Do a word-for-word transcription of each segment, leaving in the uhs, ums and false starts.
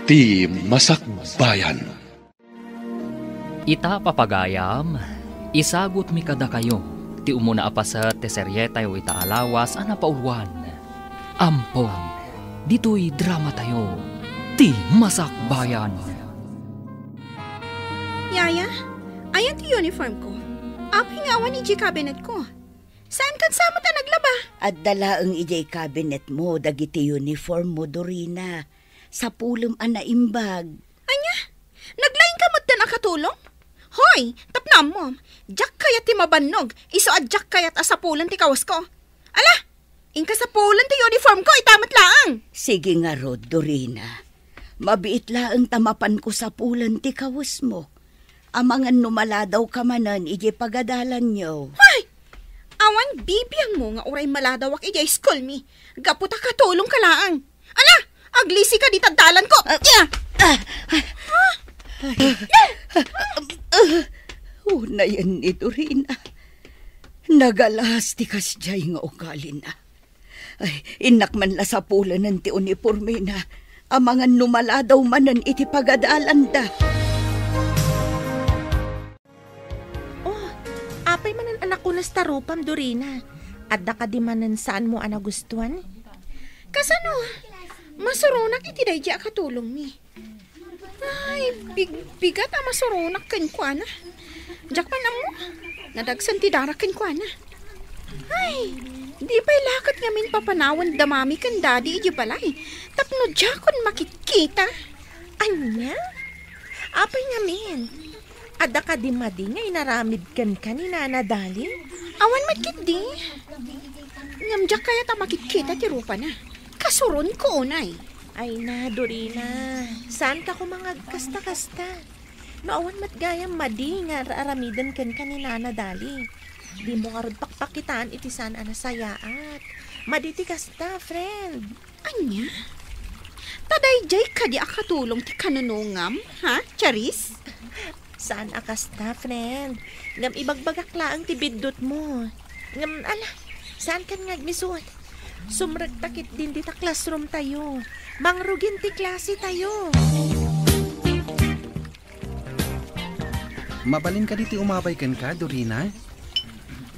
Ti Masakbayan. Ita, papagayam, isagutmi kadakayo ti umuna a paset ti serietayo ita a lawas a napauluan. Ampon, ditoy dramatayo, Ti Masakbayan. Yaya, ayan ti uniform ko. Apay nga awan idiay cabinet ko? Saan kan sa met a naglaba? Adda laeng idiay cabinet mo dagiti uniform mo, Dorina. Sapulem a naimbag. Ania? Naglaing ka met a katulong? Hoy, tapno ammom, diak kayat ti mabannog, isu a diak kayat a sapulen ti kawas ko. Ala, inka sapulen ti uniform ko, ita met laeng. Sige ngarud, Dorina. Mabiit laeng ta mapanko sapulen ti kawesmo. Amangan no maladawka manen idiay pagadalanyo. Hay! Awan bibiangmo nga uray maladawak idiay school mi. Gapu ta katulongka laeng. Ala, aglisi ka dita dalan ko. Ah, ah, ah. Unayen ni Dorina. Nagalas ti kasdiay nga ugalina. Ay, innak man la sapulenen ti unipormena. Amangan no maladaw manen iti pagadalanda. Oh, apay manen a nakunas ta rupam, Dorina? Adda kadi manen saanmo a nagustuan? Kasano? Masuronak iti daydi a katulongmi. Ay, bigbigat a masuronak kenkuana. Diak man ammo, nadagsen ti darak kenkuana. Ay, di pay la ket ngamin papanawan da mami ken dadi idiay balay tapno diakon makitkita. Ania? Apay ngamin? Adda kadi madi nga inaramid kenka ni Nana Dali? Awan met ketdi. Ngem diak kayat a makitkita ti rupana. Kasuronko unay. Ay na, Dorina. Saanka koma nga agkasta-kasta. No awan met gayam madi nga ar-aramiden kenka ni Nana Dali, dimo ngarud pakpakitaan iti saan a nasayaat. Madi ti kasta, friend. Ania? Ta daydiay kadi a katulong ti kanunongam, ha, Charis? Saan a kasta, friend. Ngem ibagbagak laeng ti biddutmo. Ngem, ala, saankan nga agmisut. Sumrekta ketdin dita classroom tayo. Mangrugin ti klase tayo. Mabalin kadi ti umabay kenka, Dorina?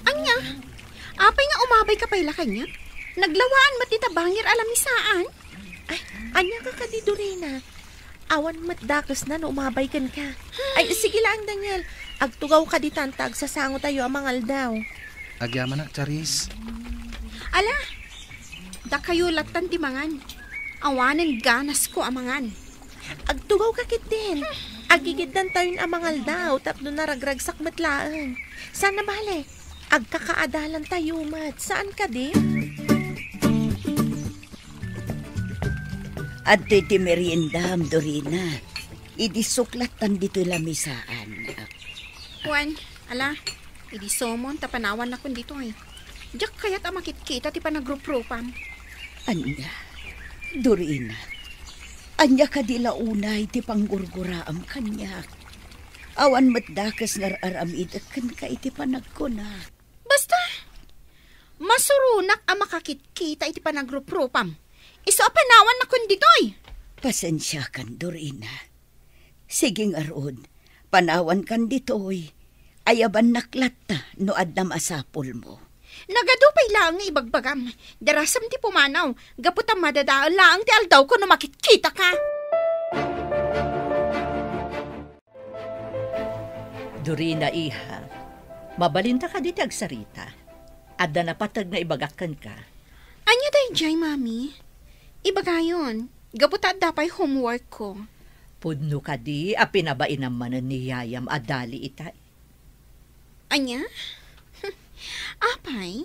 Ania? Apay nga umabayka pay la kaniak? Naglawaan met dita bangir a lamisaan. Ay, ania ka kadi, Dorina? Awan met dakesna no umabay kenka. Ay, sige laeng, Daniel. Agtugawka ditan ta agsasango tayo a mangaldaw. Agyamanak, Charis. Ala, dakayo lattan ti mangan. Awanen ganasko a mangan. Agtugawka ketdin. Agigiddan tayon a mangaldaw tapno naragragsak met laeng. Saan a bale, agkakaadalan tayo met. Saan kadi? Adtoy ti meriendam, Dorina. Idi suklattan ditoy lamisaan. Wen, ala, idi sumon ta panawannakon ditoy. Diak kayat a makitkita ti panagruprupam. Ania, Dorina, ania kadi la unay ti panggurguraam kaniak? Awan met dakes nga ar-aramidek kenka iti panagkunak. Basta, masuronak a makakitkita iti panagruprupam. Isu a panawannakon ditoy. Pasensiakan, Dorina. Sige ngarud, panawankan ditoy. Ayabannak latta no adda masapulmo. Nagadu pay laeng nga ibagbagam. Darasem ti pumanaw, gapu ta madadael laeng ti aldawko no makitkitaka. Dorina, iha, mabalinta kadi ti agsarita? Adda napateg nga ibagak kenka. Ania daydiay, Mami? Ibagayon, gapu ta adda pay homework ko. Pudno kadi a pinabainam manen ni yayam a Dali itay? Ania? Apay,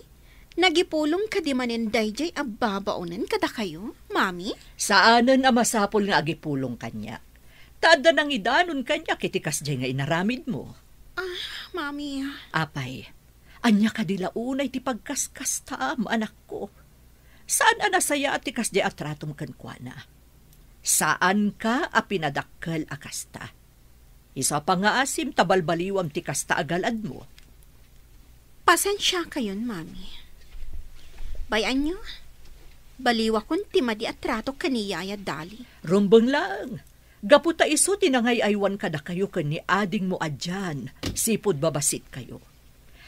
nagipulong kadi manen daydiay a babaonen kadakayo, Mami? Saanen a masapul nga agipulong kaniak. Ta adda nangidanon kaniak iti kasdiay nga inaramidmo. Ah, Mami. Apay, ania kadi la unay ti pagkaskastaam, anakko? Saan a nasayaat ti kasdiay a tratom kenkuana. Saanka a pinadakkel a kasta. Isu a pangngaasim ta balbaliwam ti kasta a galadmo. Pasensiakayon, Mami. Bay-anyo, baliwakon ti madi a trato ken ni Yaya Dali. Rumbeng laeng. Gapu ta isu ti nangay-aywan kadakayo ken ni adingmo a Jan, sipud babasitkayo.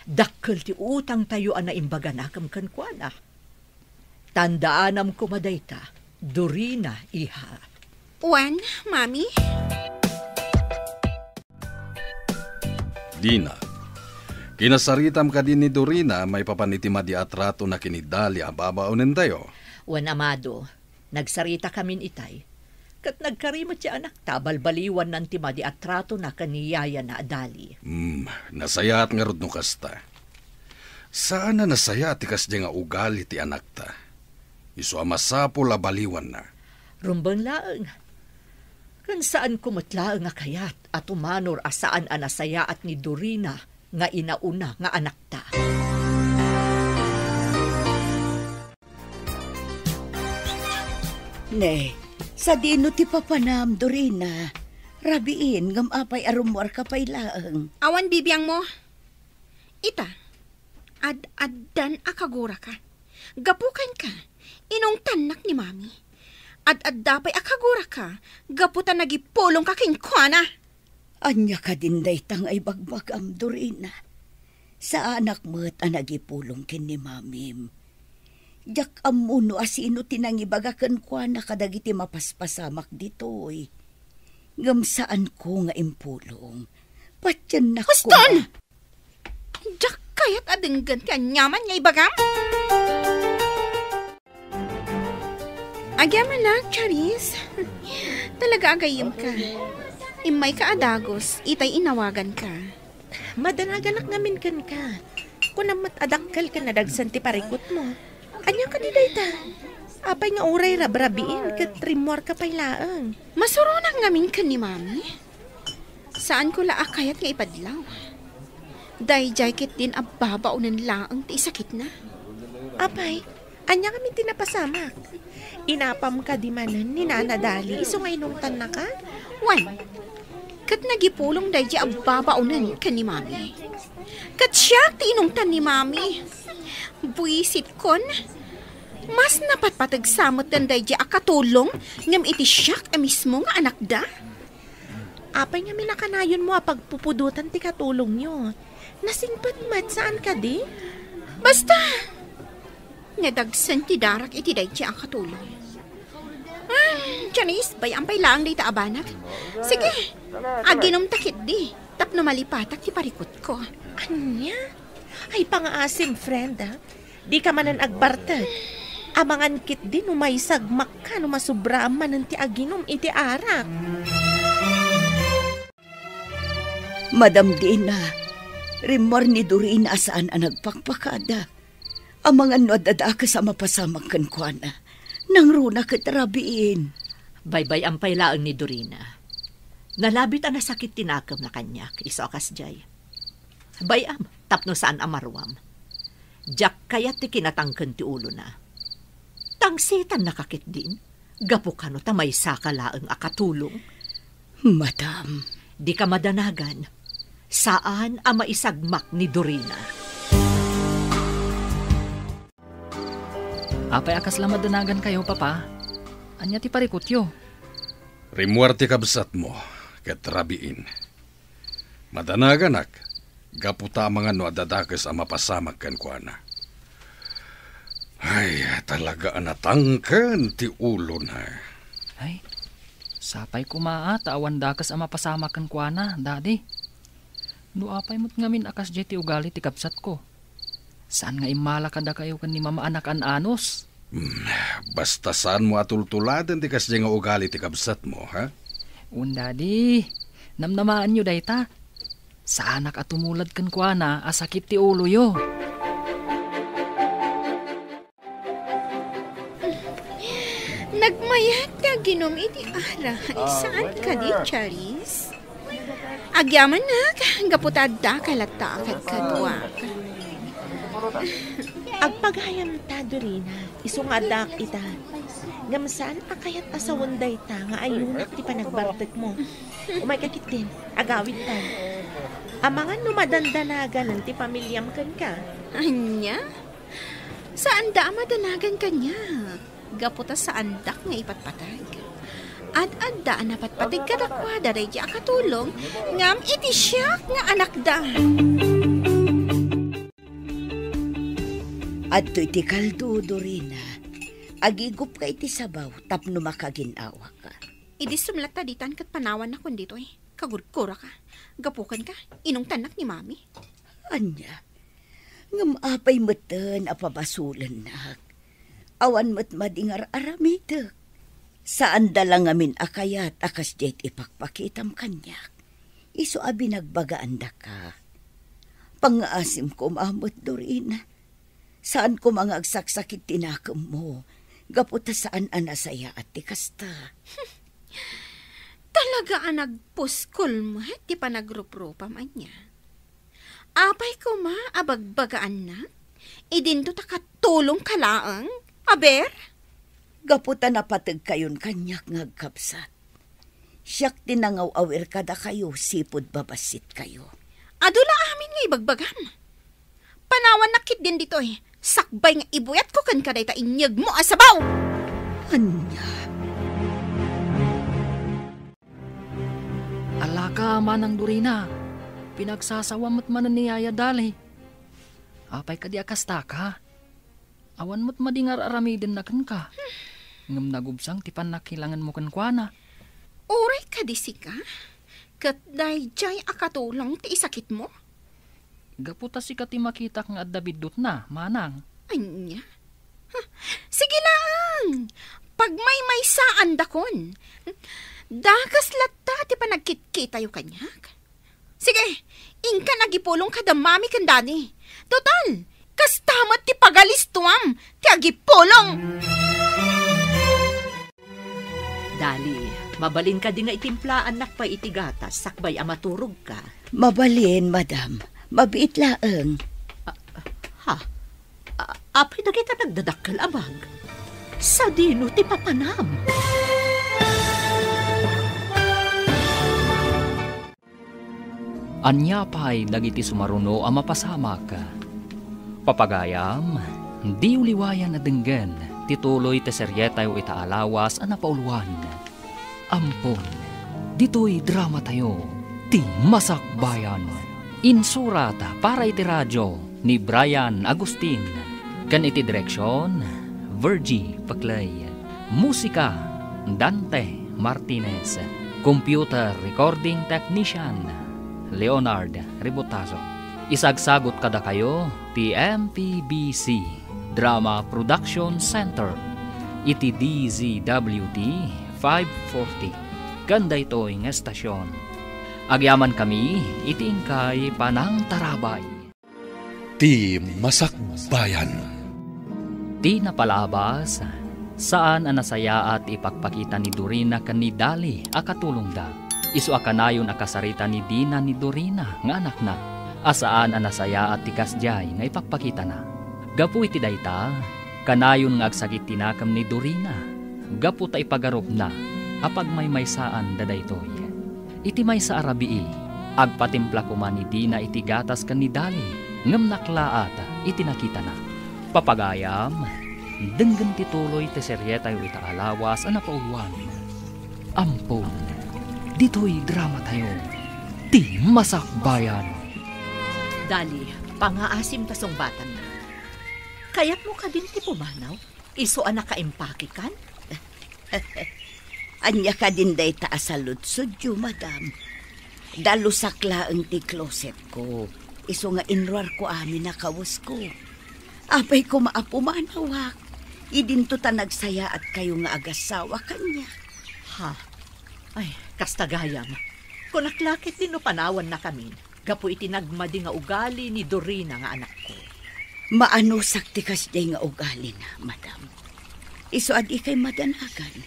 Dakkel ti utangtayo a naimbaganakem kenkuana. Tandaanam koma dayta, Dorina, iha. Wen, Mami? Dina. Kinasaritam kadi ni Dorina maipapan iti madi a tratona ken ni Dali a babaonentayo? Wen, Amado. Nagsaritakamin itay. Ket nagkari met ti anakta a balbaliwannan ti madi a tratona ken ni yayana a Dali. Hmm, nasayaat ngarud no kasta. Saan a nasayaat ti kasdiay nga ugali ti anakta. Isu a masapul a baliwanna. Rumbeng laeng. Ken saanko met laeng a kayat a tumanor a saan a nasayaat ni Dorina nga inauna nga anakta. Ne, sadino ti papanam, Dorina? Rabiin, ngem apay a rummuarka pay laeng? Awan bibiangmo. Ita, ad-addan a kaguraka. Gapu kenka, inungtannak ni Mami. Ad-adda pay a kaguraka, gapu ta nagipulongka kenkuana. Ania kadin dayta nga ibagbagam, Dorina? Saanak met a nagipulong ken ni Mamim. Diak ammo no asino ti nangibaga kenkuana kadagiti mapaspasamak ditoy. Ngem saanko nga impulong. Patiennak. Huston! Diak kayat a denggen ti aniaman nga ibagam. Agyamanak, Charis. Talaga a gayyemka. Immayka a dagus, itay inawaganka. Madanaganak ngamin kenka. Kunam met a dakkel ken nadagsen ti parikutmo. Ania kadi dayta? Apay nga uray rabrabiin ket rimmuarka pay laeng? Masuronak ngamin ken ni Mami. Saanko la a kayat nga ipadlaw. Daydiay ketdin a babaonen laeng ti isakitna. Apay, ania ngamin ti napasamak? Inapam kadi manen ni Nana Dali isu nga inungtannaka? Wen, ket nagipulong daydiay a babaonen ken ni Mami. Ket siak ti inungtan ni Mami. Buisitkon, mas napatpateg sa metten daydiay a katulong ngem iti siak a mismo nga anakda. Apay ngamin a kanayonmo a pagpupudotan ti katulongyo? Nasingpet met, saan kadi? Basta! Nadagsen ti darak iti daydiay a katulong. Ah, Janice, bay-am pay laeng dayta a banag. Sige, aginumta ketdi, tapno malipatak ti parikutko. Ania? Ay, pangaasim, friend, ah. Dika manen agbartek. Amangan ketdi no maisagmakka no masubraam manen ti aginum iti arak. Madam Dina, rimmuar ni Dorina a saan a nagpakpakada. Amangan no adda dakes a mapasamak kenkuana. Nangruna ket rabiin. Baybay-am pay laeng ni Dorina. Nalabit a nasakit ti nakemna kaniak, isu a kasdiay. Bay-am, tapno saan a maruam. Diak kayat ti kinatangken ti ulona. Tangsitannaka ketdin, gapu kano ta maysaka laeng a katulong. Madam. Dika madanagan. Saan a maisagmak ni Dorina. Apay a kasla madanagankayo, Papa? Ania ti parikutyo? Rimmuar ti kabsatmo, ket rabiin. Madanaganak, gapu ta amangan no adda dakes a mapasamak kenkuana. Ay, talaga a natangken ti ulona. Ay, sapay koma a ta awan dakes a mapasamak kenkuana, Daddy. No apay met ngamin a kasdiay ti ugali ti kabsatko? Saan nga immala kadakayo ken ni Mama a nakan-anos? Hmm, basta saanmo a tultuladen ti kasdiay nga ugali ti kabsatmo, ha? Wen, Daddy, namnamaanyo dayta. Saanak a tumulad kenkuana a sakit ti uloyo. Nagmayat ti aginum iti arak. Saan kadi, Charis? Agyamanak, gapu ta adda ka latta a kadkaduak. Agpagayamta, Dorina, isu nga addaak ita. Ngem saan a kayat a sawen dayta nga ayunak ti panagbartekmo. Umayka ketdin, agawidtan. Amangan no madandanaganen ti pamiliam kenka. Ania? Saanda a madanagan kaniak, gapu ta saandak nga ipatpateg. Ad-adda a napatpateg kadakuada daydi a katulong, ngem iti siak nga anakda. Adtoy ti kaldo, Dorina. Agigupka iti sabaw tapno makagin-awaka. Idi sumlatta ditan ket panawannakon ditoy. Kagurguraka. Gapu kenka, inungtannak ni Mami. Ania? Ngem apay metten a pabasolennak? Awan met madi nga ar-aramidek. Saanda la ngamin a kayat a kasdiay ti ipakpakitam kaniak. Isu a binagbagaandaka. Pangngaasim koma met, Dorina. Saan koma nga agsaksakit ti nakemmo, gapu ta saan a nasayaat ti kasta. Talaga a nagpuskol met ti panagruprupam, ania? Apay koma a bagbagaannak? Idinto ta katulongka laeng? Aber? Gapu ta napategkayon kaniak nga agkabsat. Siak ti nangaw-awir kadakayo sipud babassitkayo. Adu la amin nga ibagbagam. Panawannak ketdin ditoy, sakbay nga ibuyatko kenka dayta inyegmo a sabaw! Ania? Alaka, Manang Dorina, pinagsasawam met manen ni Yaya Dali. Apay kadi a kastaka? Awan met madi nga ar-aramidenna kenka. Ngem nagubsang ti pannakilangenmo kenkuana. Uray kadi sika? Ket daydiay a katulong ti isakitmo? Gapu ta sika ti makitak nga adda biddutna, manang. Ania? Ha, sige laeng. Pagmaymaysaandakon. Dakes latta ti panagkitkitayo kaniak. Sige, inkan agipulong kada mami ken dadi. Total, kasta met ti pagalistuam ti agipulong. Dali, mabalin kadi nga itimplaannak pay iti gatas sakbay a maturogka? Mabalin, madam. Mabiit laeng. Ah, ha? A-, apay dagita nagdadakkel a bag? Sadino ti papanam? Ania pay dagiti sumaruno a mapasamak? Papagayam, diyo liwayan a denggen ti tuloy ti serietayo ita a lawas a napauluan. Ampon, ditoy dramatayo, Ti Masakbayan. Insurat para iti radio ni Brian Agustin, ken iti direksion, Virgie Peclay. Musika, Dante Martinez. Computer recording technician, Leonard Ributazo. Isagsagut kadakayo ti M P B C Drama Production Center iti D Z W T five forty ken daytoy nga estasion. Agyamankami iti inkay panangtarabay. Ti Masakbayan. Ti napalabas, saan a nasayaat ti ipakpakita ni Dorina ken ni Dali a katulongda. Isu a kanayon a kasarita ni Dina ni Dorina nga anakna, a saan a nasayaat ti kasdiay nga ipakpakitana. Gapu iti dayta, kanayon nga agsakit ti nakem ni Dorina, gapu ta ipagarupna a pagmaymaysaanda daytoy. Iti maysa a rabii, agpatimpla koma ni Dina iti gatas ken ni Dali, ngem naklaat iti nakitana. Papagayam, denggen ti tuloy ti serietayo ita a lawas a napauluan. Ampon, ditoy dramatayo, Ti Masakbayan. Dali, pangaasim ta sungbatanna. Kayatmo kadin ti pumanaw? Isu a nakaimpakekan? Ania kadin dayta a saludsodyo, madam? Dalusak laeng ti closetko. Isu nga inruarko amin a kawesko. Apay koma a pumanawak? Idinto ta nagsayaatkayonto nga agassawa kaniak. Ha? Ay, kasta gayam. Kunak la ketdi no panawannakamin gapu iti nagmadi nga ugali ni Dorina nga anakko. Maanusak ti kasdiay nga ugalina, madam. Isu a dikay madanagan.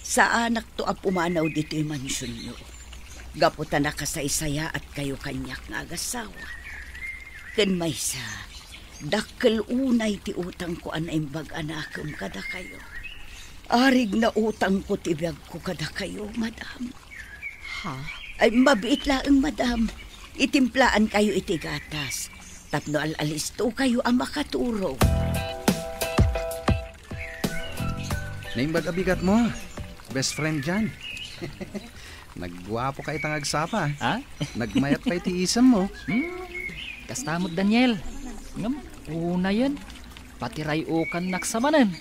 Saanakto a pumanaw ditoy mansionyo, gapu ta nakasaysayaatkayo kaniak nga agassawa. Ken maysa, dakkel unay ti utangko a naimbag a nakem kadakayo. Arig na utangko ti biagko kadakayo, madam. Ha? Ay, mabiit laeng, madam. Itimplaankayo iti gatas tapno al-alistokayo a makaturog. Naimbag a bigatmo. Best friend Jan. Nagguapo ka ita nga agsapa. Ha? Nagmayat pay ti isemmo. Hmm, kasta met, Daniel. Ngem, unayen, patiray-okannak sa manen.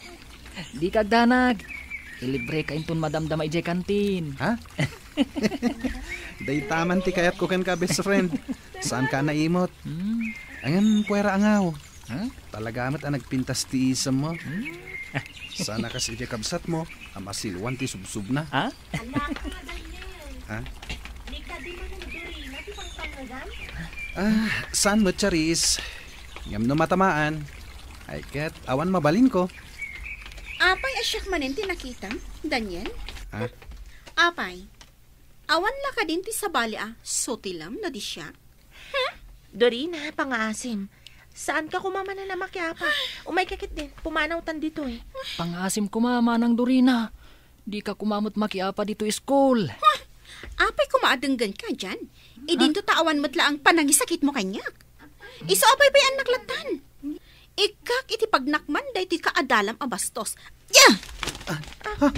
Dika agdanag. Ilibreka inton madamdama idiay kantin. Ha? Dayta man ti kayatko kenka, best friend. Saanka a naimot. Hmm. Ngem, puera angaw. Ha? Talaga met a nagpintas ti isemmo. Hmm? Saan a kas iti kabsatmo a masiluan ti subsubna. Ha? Anak nga Daniel. Ha? Di kadi manen Dorina ti pangpangngegam? Ah, saan met, Charis? Ngem no matamaan, ay ket awan mabalinko. Apay a siak manen ti nakitam, Daniel? Ha? Apay, awan la kadin ti sabali a sutilem no di siak? Hmm? Dorina, pangaasim. Saanka koma manen a makiapa. Umayka ketdin, pumanawtan ditoy. Pangaasim koma, Manang Dorina. Dika koma met makiapa ditoy school. Huh! Apay koma a denggenka, Jan? Idinto ta awan met laeng panangisakitmo kaniak. Isu a paypay-annak lattan. Ikkak iti pagnakman daytoy kaadalam a bastos. Ya! Ah, ha?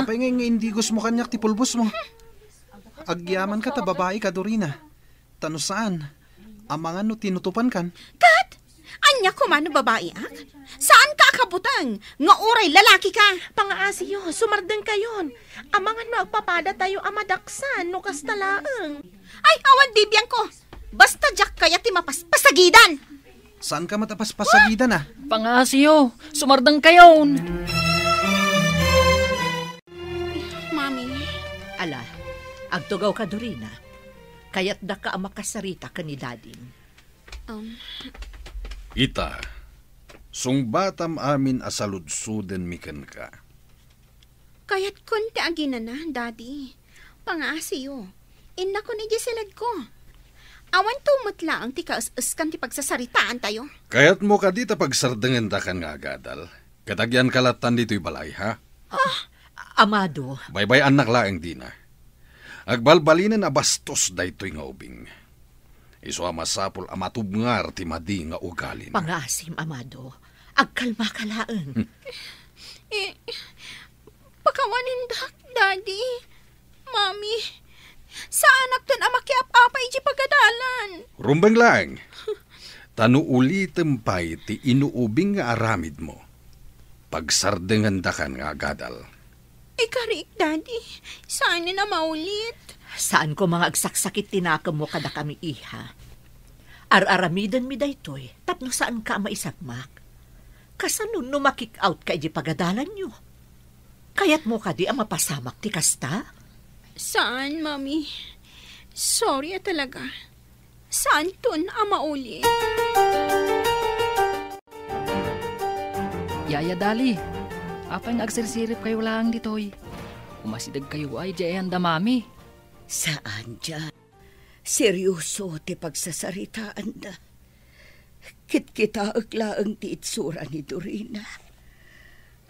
Apay nga, nga indigosmo kaniak ti pulbosmo? Agyamanka ta babaika, Dorina. Ta no saan, amangan no tinutupankan. Ket? Ania koma no babaiak? Saanka a kabuteng nga uray lalakika? Pangaasiyo, sumardengkayon. Amangan no agpapadatayo a madaksan no kasta laeng. Ay, awan bibiangko. Basta diak kayat ti mapaspasagidan. Saanka met a paspasagidan, a? Pangaasiyo, sumardengkayon. Mami. Ala, agtugawka, Dorina. Kayatdaka a makasarita ken ni Dadim. Um. Ita, sungbatam amin a saludsodenmi kenka. Kayatkon ti aginana, Daddy. Pangaasiyo. Innakon idiay siledko. Awanto met laeng ti kaes-eskan ti pagsasaritaantayo. Kayatmo kadi ta pagsardengendakan nga agadal? Ket agyanka lattan ditoy balay, ha? Ah, Amado. Baybay-annak laeng dina. Agbalbalinen a bastos daytoy nga ubing. Isu a masapul a matubngar ti madi nga ugalina. Pangaasim, Amado. Agkalmaka laeng. Hmm. Eh, pakawanindak, Daddy. Mami, saanakton a makiap-apa idiay pagadalan. Rumbeng laeng. Ta no ulitem pay ti inuubing nga aramidmo, pagsardengendakan nga agadal. Ikariik, Daddy. Saanen a maulit. Saan koma nga agsaksakit ti nakemmo kadakami, iha. Ar-aramidenmi daytoy tapno saanka a maisagmak. Kasano no makik-outka idiay pagadalanyo? Kayatmo kadi a mapasamak ti kasta? Saan, Mami. Sorry a talaga. Saanton a maulit. Yaya Dali, apay nga agsirsiripkayo laeng ditoy? Umasidegkayo a idiay ayan da Mami. Saan, Jan. Serioso ti pagsasaritaanda. Kitkitaek laeng ti itsura ni Dorina.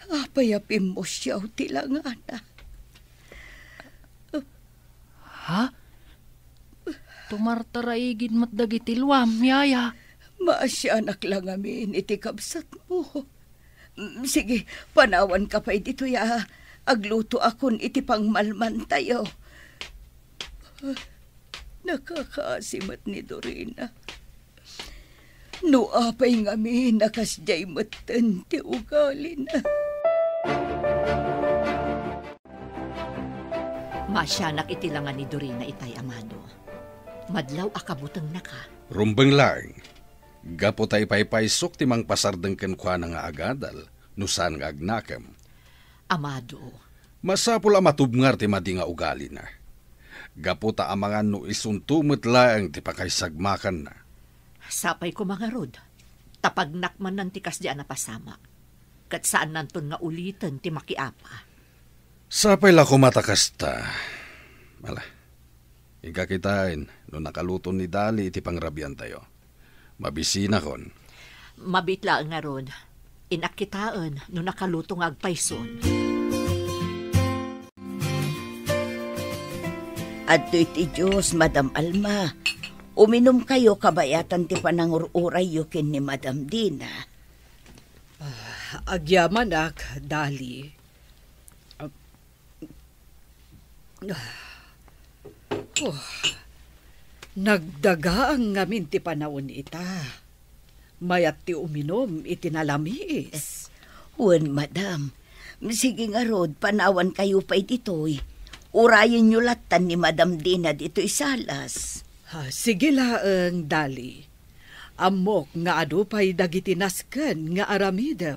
Apay a pimmusiaw ti langana. Ha? Tumartaraigid met dagiti luam, yaya. Maasianak la ngamin iti kabsatmo. Mm, sige, panawanka pay ditoy a aglutoakon iti pangmalmantayo. Nakakaasi met ni Dorina. No apay ngamin a kasdiay metten ti ugalina. Maasianak iti langa ni Dorina itay, Amado. Madlaw a kabutengnaka. Rumbeng laeng, gapu ta ipaypaysok ti mangpasardeng kenkuana nga agadal no saan nga agnakem. Amado. Masapul a matubngar ti madi nga ugalina. Gapu ta amangan no isunto met laeng ti pakaisagmakanna. Sapay koma ngarud, ta pagnakmannan ti kasdi a napasamak, ket saannanton nga uliten ti makiapa. Sapay la koma ta kasta. Ala, inka kitaen no nakaluton ni Dali iti pangrabiantayo. Mabisinakon. Mabiit laeng ngarud. Innak kitaen no nakaluto nga agpayson. Adtoy ti Dios, Madam Alma. Uminumkayo kabayatan ti panangur-urayyo ken ni Madam Dina. Ah, agyamanak, Dali. Ah, Oh, nagdagaang ngamin ti panawen ita. Mayat ti uminum iti nalamiis. Wen, madam. Sige ngarud, panawankayo pay ditoy. Urayenyo lattan ni Madam Dina ditoy salas. Ah, sige laeng, Dali. Ammok nga adu pay dagiti nasken nga aramidem.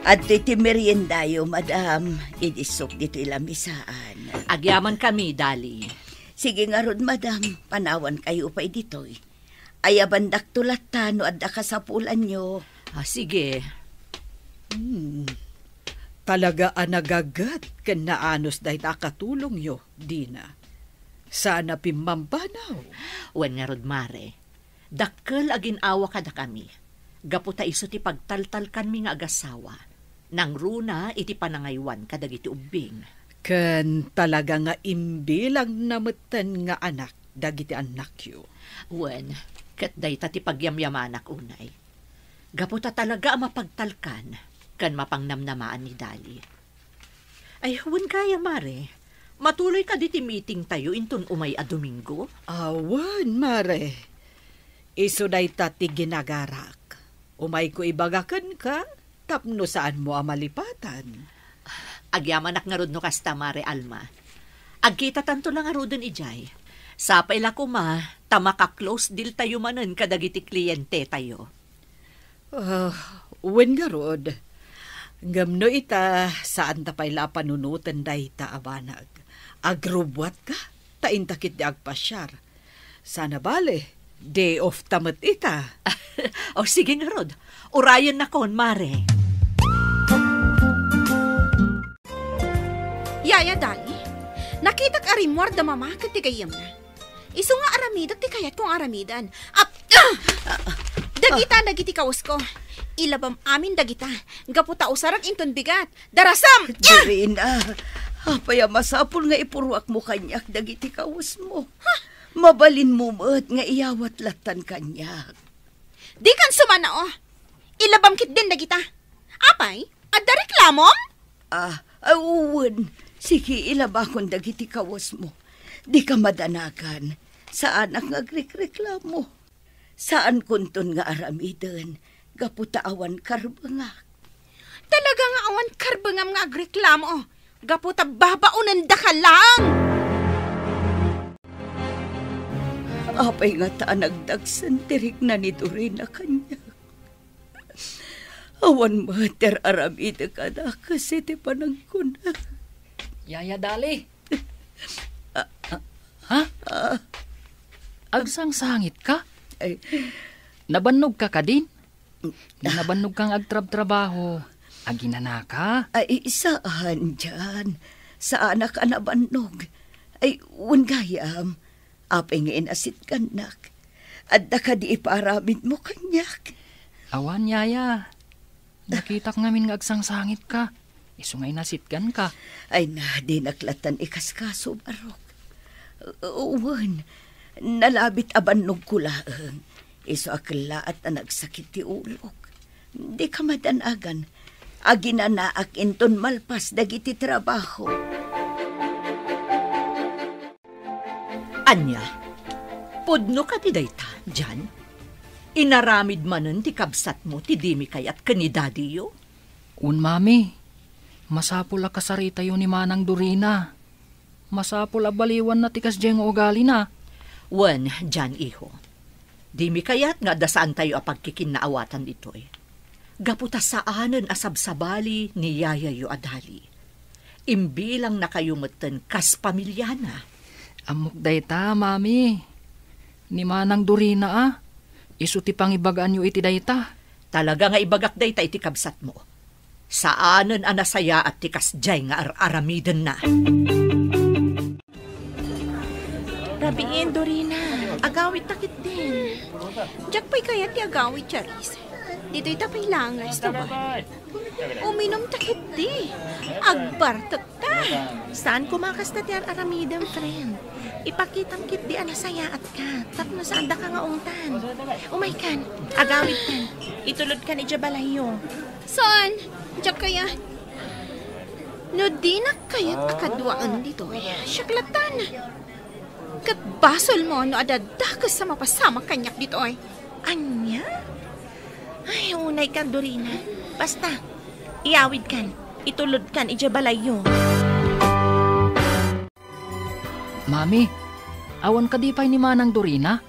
Adtoy ti meriendayo, madam. Idi sok ditoy lamisaan. Agyamankami, Dali. Sige ngarud, madam. Panawankayo pay ditoy. Ayabandakto latta no adda kasapulanyo. Ah, sige. Hmm. Talaga a nagaget ken naanus dayta a katulongyo, Dina. Saan a pimmambanaw. Wen ngarud, Mare. Dakkel a gin-awa kadakami. Gapu ta isu ti pagtaltalkanmi nga agasawa. Nangruna iti panangaywan kadagiti ubbing. Ken talaga nga imbilangna metten nga anak dagiti annakyo. Wen, ket dayta ti pagyamyamanak unay. Gapu ta talaga a mapagtalkan ken mapangnamnamaan ni Dali. Ay, wen gayam, Mare. Matuloy kadi ti meetingtayo inton umay a Domingo? Awan, Mare. Isu dayta ti ginagarak. Umayko ibaga kenka tapno saanmo a malipatan. Agyamanak ngarud no kasta, Mare Alma. Agkitatanto la ngaruden idiay. Sapay la koma ta maka-close deal tayo manen kadagiti klientetayo. Ah, wen ngarud. Ngem no ita, saan ta pay la a panunoten dayta a banag. Agrubbuatka, ta inta ketdi agpasiar. Sana bale, day off ta met ita. O, sige ngarud. Urayennakon, Mare. Yaya Dali, nakitak a rimmuar da Mama ken ti gayyemna. Isu nga aramidek ti kayatko nga aramiden. Ap-, ah! Dagita dagiti kawesko. Ilabam amin dagita. Gapu ta usarek inton bigat. Darasam! Dorina, apay a masapul nga ipurruakmo kaniak dagiti kawesmo? Mabalinmo met nga iyawat lattan kaniak. Dikan sumannao. Ilabam ketdin dagita. Apay, adda reklamom? Ah, ah, wen. Sige, ilabakon dagiti kawesmo. Dika madanagan. Saanak nga agrekreklamo. Saankonton nga aramiden gapu ta awan karbengak. Talaga nga awan karbengam nga agreklamo gapu ta babaonendaka laeng. Apay ngata a nagdagsen ti rikna ni Dorina kaniak? Awan met ti ar-aramidek a dakes iti panagkuna. Yaya Dali. Ah, ah. Ha? Ah. Agsangsangitka? Ay. Nabannogka kadin? Nabannogkang agtrabtrabaho. Aginanaka? Ay, saan, Jan. Saanak a nabannog. Ay, wen gayam. Apay nga inasitgannak? Adda kadi ipaaramidmo kaniak? Awan, yaya. Nakitak ngamin nga agsangsangitka. Isu nga inasitganka. Ay na, dinak lattan ikaskaso, Barok. Wen, nalabit a bannogko laeng. Isu a kellaat a nagsakit ti ulok. Dika madanagan. Aginanaak inton malpas dagiti trabaho. Ania? Pudno kadi dayta, Jan? Inaramid manen ti kabsatmo ti dimi kayat ken ni dadiyo? Wen, mami. Masapul a kasaritayo ni Manang Dorina. Masapul a baliwanna ti kasdiay nga ugalina. Wen, Jan, iho. Dimi kayat nga adda saantayo a pagkikinnaawatan ditoy. Gapu ta saanen a sabsabali ni yayayo a Dali. Imbilangnakayo metten kas pamiliana. Ammok dayta, mami. Ni Manang Dorina a, isu ti pangibagaanyo iti dayta. Talaga nga ibagak dayta iti kabsatmo. Saanen a nasayaat ti kasdiay nga ar-aramidenna. Rabiin, Dorina. Agawidta ketdin. Diak pay kayat ti agawid, Charis. Ditoy ta pay laeng nga resto bar. Uminumta ketdi. Agbartekta. Saan koma kasta ti ar-aramidem, friend. Ipakitam ketdi a nasayaatka tapno saandaka nga ungtan. Umaykan. Agawidkan. Itulodkan idiay balayyo. Saan? Diak kayat. No dinak kayat a kaduaen ditoy, siak latan. Ket basolmo no adda dakes a mapasamak kaniak ditoy. Ania? Ay, unaykan, Dorina. Basta, iyawidkan, itulodkan idiay balayyo. Mami, awan kadi pay ni Manang Dorina?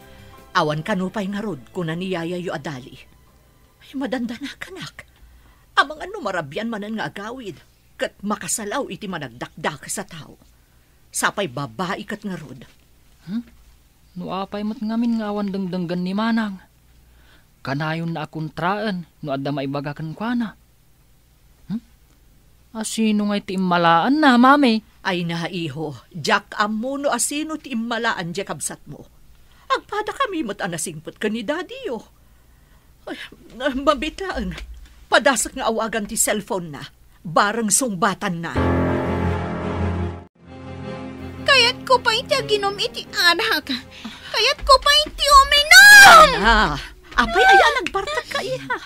Awan kano pay ngarud, kuna ni yayayyo a Dali. Ay, madandanakanak. Amangan no marabian manen nga agawid, ket makasalaw iti managdakdakes a tao. Sapay babai ket ngarud. Hmm? No apay met ngamin nga awan dengdenggen ni Manang? Kanayonna a kontraen no adda maibaga kenkuana. Hmm? Asino ngay ti immalaanna, Mami? Ay na, iho, diak ammo no asino ti immalaan diay kabsatmo. Agpadakami met a nasingpet ken ni Daddy-yo. Ay, mabitlaen. Padasek nga awagan ti cellphone-na. Bareng sungbatanna. Kayatko pay ti aginom iti arak. Kayatko pay ti uminom! Ah, apay aya nagbartek ka, iha?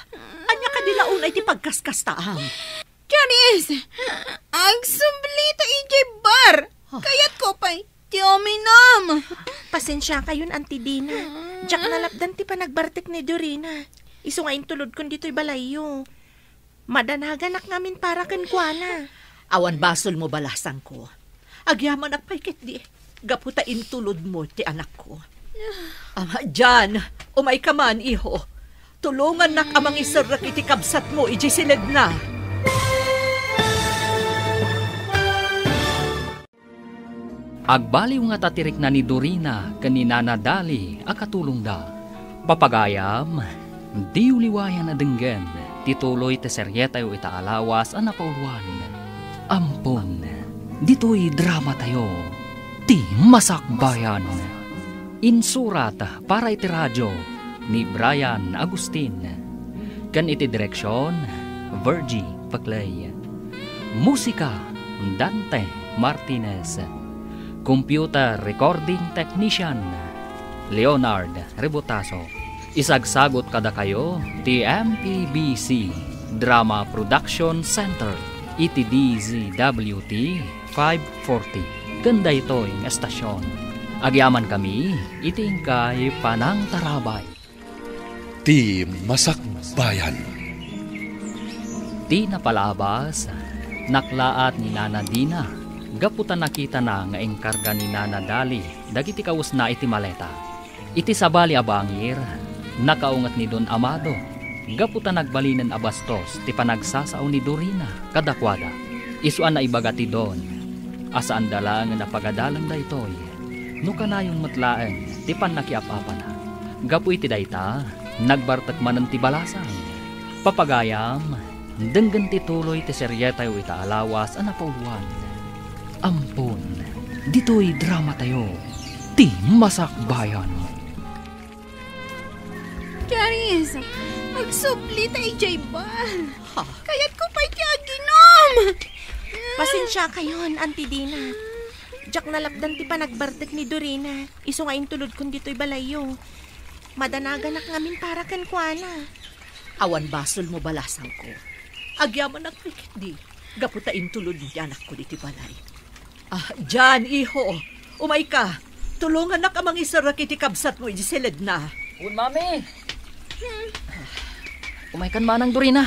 Ania kadi la unay ti pagkaskastaam? Charis! Agsublita idiay bar! Ah. Kayatko pay ti uminom! Pasensiakayon, Auntie Dina. Diak nalapdan ti panagbartek ni Dorina. Isu nga intulodkon ditoy balayyo. Madanaganak ngamin para kenkuana. Awan basolmo, balasangko. Agyamanak pay ketdi, gapu ta intulodmo ti anakko. Ah, Jan, umayka man, iho. Tulongannak a mangiserrek iti kabsatmo idiay siledna. Agbaliw nga ta ti rikna ni Dorina ken ni Nana Dali a katulongda. Papagayam, diyo liwayan a denggen ti tuloy ti serietayo ita a lawas a napauluan. Ampon, ditoy dramatayo, Ti Masakbayan. Insurat para iti radio ni Brian Agustin, ken iti direksion, Virgie Paclay. Musika, Dante Martinez. Computer recording technician, Leonard Rebotazo. Isagsagot kadakayo ti M P B C Drama Production Center iti D Z W T five forty ken daytoy nga estasion. Agyamankami iti inkay panangtarabay. Ti Masakbayan. Ti napalabas, naklaat ni Nana Dina gapu ta nakitana nga inkarga ni Nana Dali dagiti kawesna iti maleta. Iti sabali a bangir, nakaunget ni Don Amado gapu ta nagbalinen a bastos ti panagsasao ni Dorina kadakuada. Isu a naibaga ti Don a saanda laengen a pagadalan daytoy no kanayon met laeng ti pannakiap-apana. Gapu iti dayta, nagbartek manen ti balasang. Papagayam, denggen ti tuloy ti serietayo ita a lawas a napauluan. Ampon, ditoy dramatayo, Ti Masakbayan. Charis, agsubli ta idiay bar. Ha? Kayatko pay ti aginom. Pasensiakayon, Auntie Dina. Diak nalapdan ti panagbartek ni Dorina. Isu nga intulodkon ditoy balayyo. Madanaganak ngamin para kenkuana. Awan basolmo, balasangko. Agyamanak pay ketdi, gapu ta intulodmo ti anakko ditoy balay. Ah, Jan, iho, umayka. Tulongannak a mangiserrek iti kabsatmo iti siledna. Wen, Mami. Umaykan, Manang Dorina.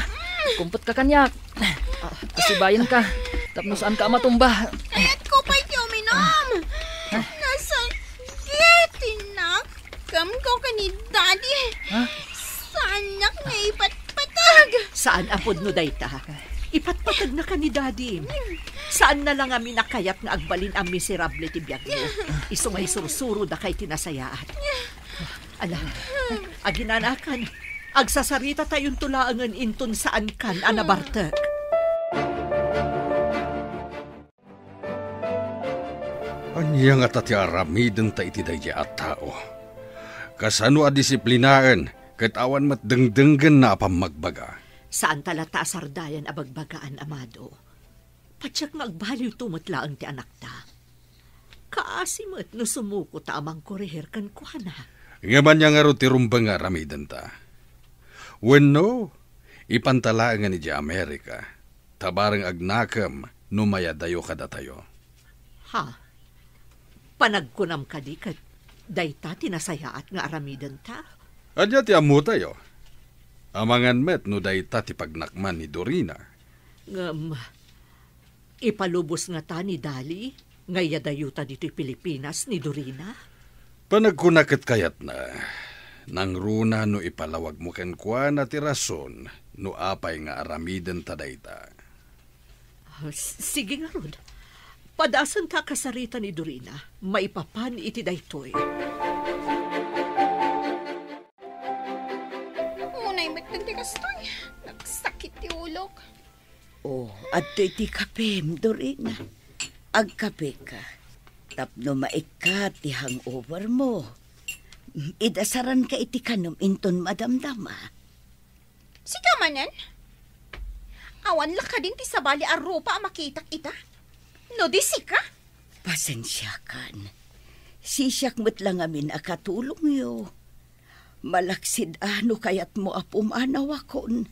Kumpetka kaniak. Asibayenka tapno saanka a matumba. Kayatko pay ti uminom. Ah. Nasakit ti nakemko ken ni Daddy. Ha? Saannak nga ipatpateg. Saan a pudno dayta. Ipatpategnaka ni Daddy. Saanna la ngamin a kayat nga agbalin a miserable ti biagmo. Isu nga isursuroda kay ti nasayaat. Ala, aginanakan, agsasaritatayon laengen inton saankan a nabartek. Ania ngata ti aramidenta iti daydiay a tao? Kasano a disiplinaen ket awan met dengdenggenna a pammagbaga? Saanta latta a sardayan a bagbagaan, Amado. Patiek nga agbaliwto met laeng ti anakta. Kaasi met no sumukota a mangkorehir kenkuana. Ngem ania ngarud ti rumbeng nga aramidenta? Wenno, ipanta laengen idiay Amerika, ta bareng agnakem, no mayadayo kadatayo. Ha? Panagkunam kadi ket dayta ti nasayaat nga aramidenta? Ania ti ammotayo? Amangan met no dayta ti pagnakman ni Dorina. Ngem, ipalubos ngata ni Dali nga iyadayota ditoy Pilipinas ni Dorina? Panagkuna ket kayatna, nangruna no ipalawagmo kenkuana ti rason no apay nga aramidenta dayta. Ah, s-, sige ngarud. Padasenta a kasarita ni Dorina maipapan iti daytoy. Unay met ti kastoy. Nagsakit ti ulok. Oh, adtoy ti kapem, Dorina. Agkapeka. Tapno maikkat ti hangover mo. Idasaranka iti kanem inton madamdama. Sika manen? Awan la kadin ti sabali a rupa a makitak ita? No di sika? Pasensiakan. Sisiak met la ngamin a katulongyo. Malaksid a no kayatmo a pumanawakon,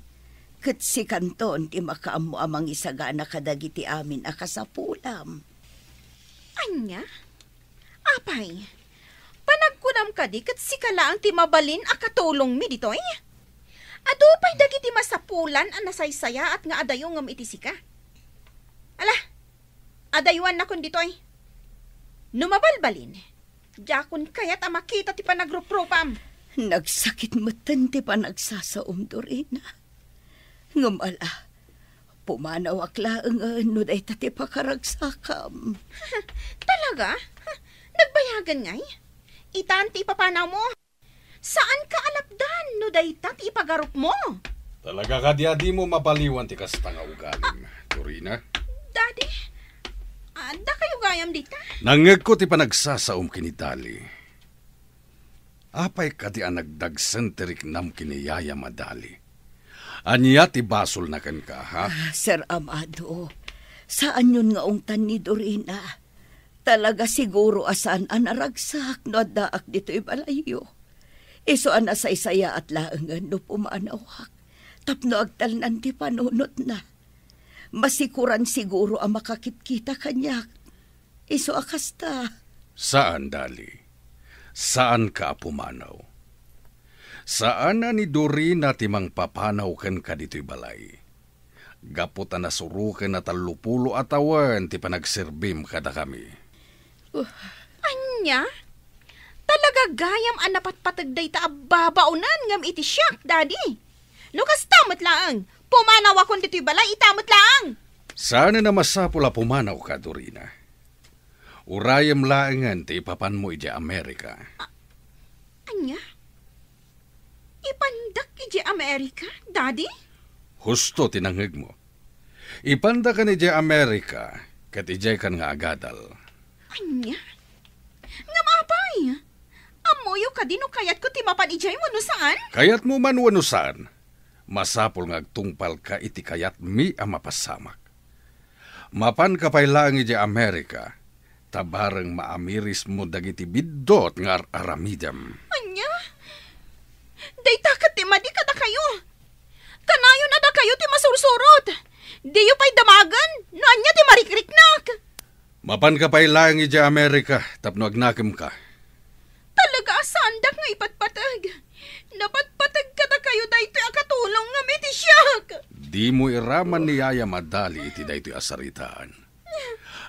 ket sikanton ti makaammo a mangisagana kadagiti amin a kasapulam. Ania? Apay, panagkunam kadi ket sika laeng ti mabalin a katulongmi ditoy? Adu pay dagiti masapulan a nasaysayaat nga adayo ngem iti sika. Ala, adayuannakon ditoy. No mabalbalin, diakon kayat a makita ti panagruprupam. Nagsakit metten ti panagsasaom, Dorina. Ngem ala, pumanawak laengen no dayta ti pakaragsakam. Talaga? Nagbayagan ngay? Itan ti ipapanawmo? Saanka a lapdan no dayta ti ipagarupmo? Talaga kadi a dimo mabaliwan ti kasta nga ugalim, Dorina? Daddy, adda kayo gayam dita? Nangngegko ti panagsasaom ken ni Dali. Apay kadi a nagdagsen ti riknam ken ni Yaya a Dali? Ania ti basolna kenka, ha? Ah, Sir Amado, saanyon nga ungtan ni Dorina. Talaga siguro a saan a naragsak no addaak ditoy balayyo. Isu a nasaysayaat laengen no pumanawak tapno agtalnan ti panunotna. Masikuran siguro a makakitkita kaniak. Isu a kasta. Saan, Dali. Saanka a pumanaw. Saan a ni Dorina ti mangpapanaw kenka ditoy balay. Gapu ta nasuroken a tallopulo a tawen ti panagserbim kadakami. Uh. Ania? Talaga gayam a napatpateg dayta a babaonen ngem iti siak, Daddy. No kasta met laeng, pumanawakon ditoy balay ita met laeng. Saanen a masapul a pumanawka, Dorina. Urayem laengen ti ipapanmo idiay Amerika. A-, ania? Ipandak idiay Amerika, Daddy? Husto ti nangngegmo. Ipandakan idiay Amerika, ket idiaykan nga agadal. Ania? Ngem apay? Ammoyo kadi no kayatko ti mapan idiay wenno saan? Kayatmo man wenno saan, masapul nga agtungpalka iti kayatmi a mapasamak. Mapanka pay laeng idiay Amerika, ta bareng maamirismo dagiti biddut nga ar-aramidem. Ania? Dayta ket ti madi kadakayo. Kanayon a dakayo ti masursurot. Diyo pay damagen no ania ti marikriknak. Mapanka pay laeng idiay Amerika tapno agnakemka. Talaga a saandak nga ipatpateg. Napatpateg kadakayo daytoy a katulong ngem iti siak. Dimo iraman ni Yaya a Dali iti daytoy a saritaan.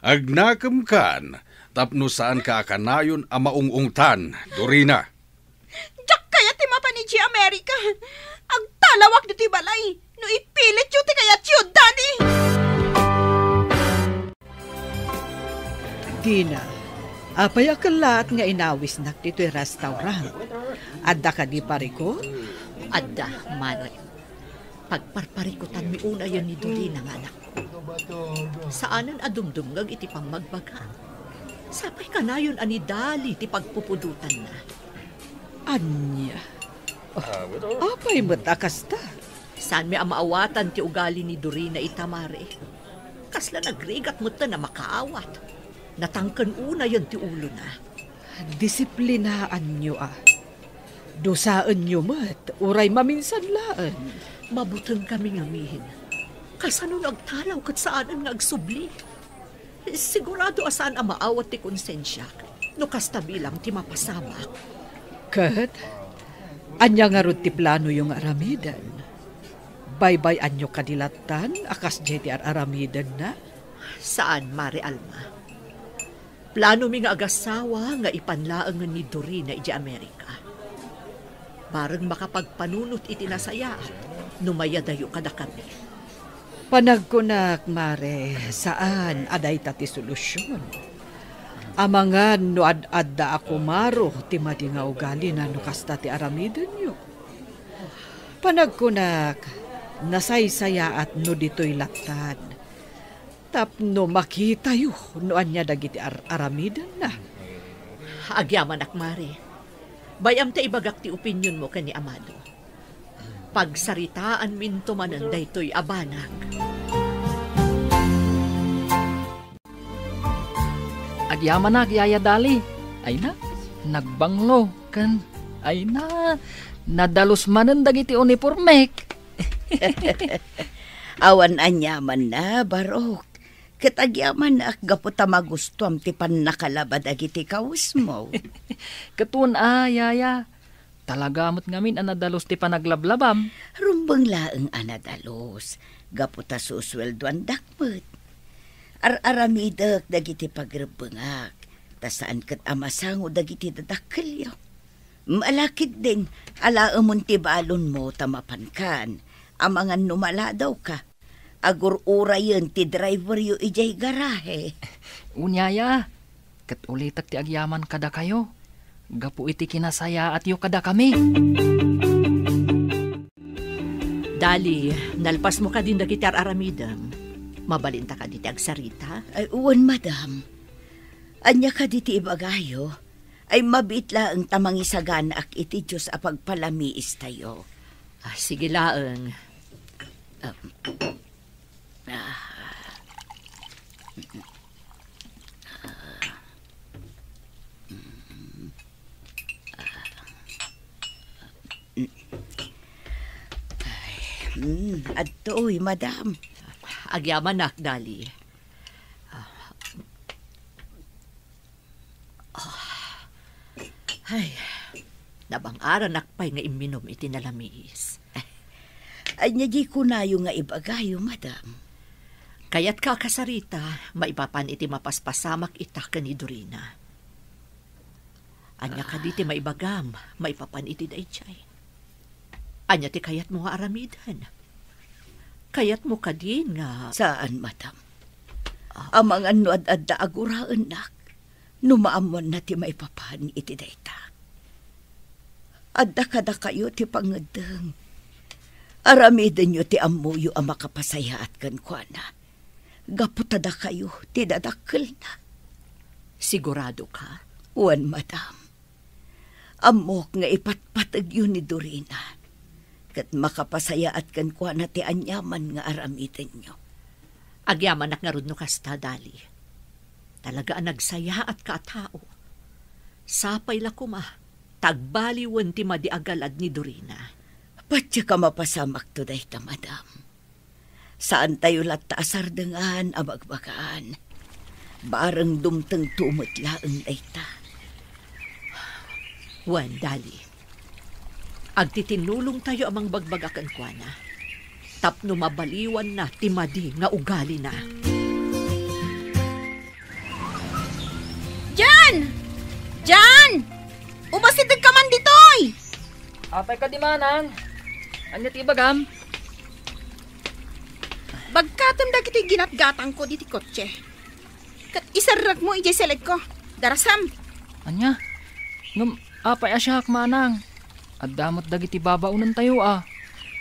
Agnakemkan tapno saanka a kanayon a maung-ungtan, Dorina. Diak kayat ti mapan idiay Amerika. Agtalawak ditoy balay no ipilityo ti kayatyo, Daddy. Dina, apay a kellaat nga inawisnak ditoy restaurant? Adda kadi parikut? Adda, Manay. Pagparparikutanmi unayen ni Dorina nga anak. Saanen a dumdumngeg iti pammagbaga. Sapay kanayon a ni Dali ti pagpupudotanna. Ania? Oh, apay met a kasta? Saanmi a maawatan ti ugali ni Dorina ita, Mare. Kasla nagrigat metten a makaawat. Natangken unayen ti ulona. Disiplinaanyo a. Dusaenyo met, uray maminsan laeng. Mabutengkami ngamin. Kasano no agtalaw ket saanen nga agsubli? Sigurado a saan a maawat ti konsensiak no kasta bilang ti mapasamak. Ket, ania ngarud ti planoyo nga aramiden? Baybay-anyo kadi lattan a kasdiay ti ar-aramidenna? Saan, Mare Alma. Planomi nga agasawa nga ipan laengen ni Dorina idiay Amerika. Bareng makapagpanunot iti nasayaat no mayadayo kadakami. Panagkunak, Mare, saan a dayta ti solusion. Amangan no ad-adda a kumaro ti madi nga ugalina no kasta ti aramidenyo. Panagkunak, nasaysayaat no ditoy lattan tapno makitayo no ania dagiti ar-aramidenna. Agyamanak, Mare. Bay-am ta ibagak ti opinionmo ken ni Amado. Pagsaritaanminto manen daytoy a banag. Agyamanak, Yaya Dali. Ay na, nagbanglo. Ken, ay na, nadalus manen dagiti unipormek. Awan aniamanna, Barok. Ket agyamanak gapu ta magustuam ti pannakalaba dagiti kawesmo. Ket wen a, Yaya. Talaga met ngamin a nadalus ti panaglablabam. Rumbeng laeng a nadalus, gapu ta susueldoandak met. Ar-aramidek dagiti pagrebbengak, ta saan ket a masango dagiti dadakkelyo. Ala ketdin, alaemon ti balonmo ta mapankan, amangan no maladawka. Agur-urayen ti driveryo idiay garahe. Wen, Yaya, ket ulitek ti agyaman kadakayo gapu iti kinasayaatyo kadakami. Dali, nalpasmo kadin dagiti ar-aramidem. Mabalinta kadi ti agsarita? Ay, wen, madam. Ania kadi ti ibagayo? Ay, mabiit laeng ta mangisaganaak iti Dios a pagpalamiistayo. Ah, sige laeng. Ah, ah. Ay, mm, adtoy, madam. Agyamanak, Dali. Ah. Ay, nabang-aranak pay nga imminum iti nalamiis. Ania di kunayo nga ibagayo, madam? Kayatka a kasarita, maipapan iti mapaspasamak ita ken ni Dorina. Ania kadi ti maibagam maipapan iti daydiay? Ania ti kayatmo nga aramiden? Kayatmo kadi nga... Saan, madam. Ah. Amangan no ad-adda a guraennak, no maammoanna ti maipapan iti dayta. Adda kadakayo ti pangeddeng. Aramidenyo ti ammoyo a makapasayaat kenkuana. Gapu ta dakayo ti dadakkelna. Sigurado ka? Wen, madam. Ammok nga ipatpategyo ni Dorina, ket makapasayaat kenkuana ti aniaman nga aramidenyo. Agyamanak ngarud no kasta, Dali. Talaga a nagsayaatka a tao. Sapay la koma ta agbaliwen ti madi a galad ni Dorina. Patiek a mapasamakto dayta, madam. Saantayo latta a sardengan a bagbagaan. Bareng dumtengto met laeng dayta. Wen, Dali. Agtitinnulongtayo a mangbagbaga kenkuana tapno mabaliwanna ti madi nga ugalina. Jan! Jan! Umasidegka man ditoy! Apay kadi, manang? Ania ti ibagam? Bagkatem dagiti ginatgatangko diti kotse. Ket iserrekmo idiay seledko. Darasam. Ania? Ngem apay a siak, manang? Adda met dagiti babaonentayo a.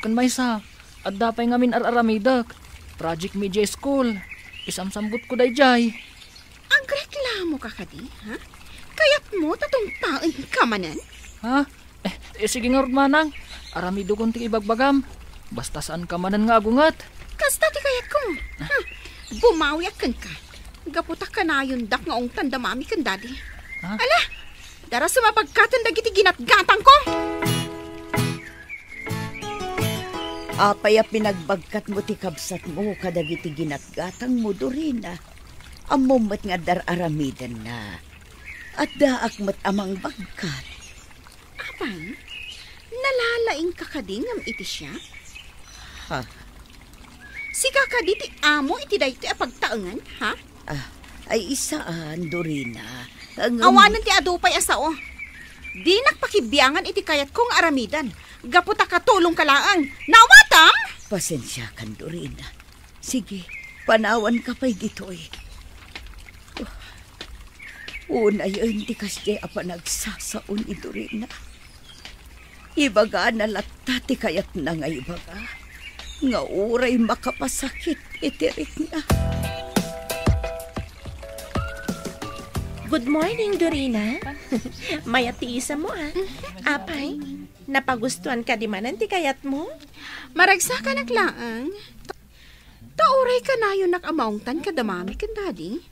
Ken maysa, adda pay ngamin ar-aramidek. Project mi idiay school. Isamsambutko daydiay. Agreklamoka kadi, ha? Kayatmo ta tungpaenka manen? Ha? Eh, eh, sige ngarud, manang. Aramidekon ti ibagbagam. Basta saanka manen nga agunget. Kasta ti kayatko. Ha? Bumawiak kenka. Gapu ta kanayondak nga ungtan da mami ken dadi. Ha? Ala, darasem a bagkatem dagiti ginatgatangko. Apay a pinagbagkatmo ti kabsatmo kadagiti ginatgatangmo, Dorina? Ammom met nga adda ar-aramidenna. Addaak met a mangbagkat. Apay, nalalaingka kadi ngem iti siak? Ha? Sika kadi ti amo iti daytoy a pagtaengan, ha? Ah, ay, saan, Dorina. Ngem awanen ti adu pay a sao. Dinak pakibiangan iti kayatko nga aramiden, gapu ta katulongka laeng. Naawatam? Pasensiakan, Dorina. Sige, panawanka pay ditoy. Unayen ti kasdiay a panagsasao ni Dorina. Ibagana latta ti kayatna nga ibaga, nga uray makapasakit iti rikna. Good morning, Dorina. Mayat ti isammo, ah. Apay, napagustuan kadi manen ti kayatmo? Maragsakanak laeng. Ta uray kanayonak a maungtan kada mami ken dadi.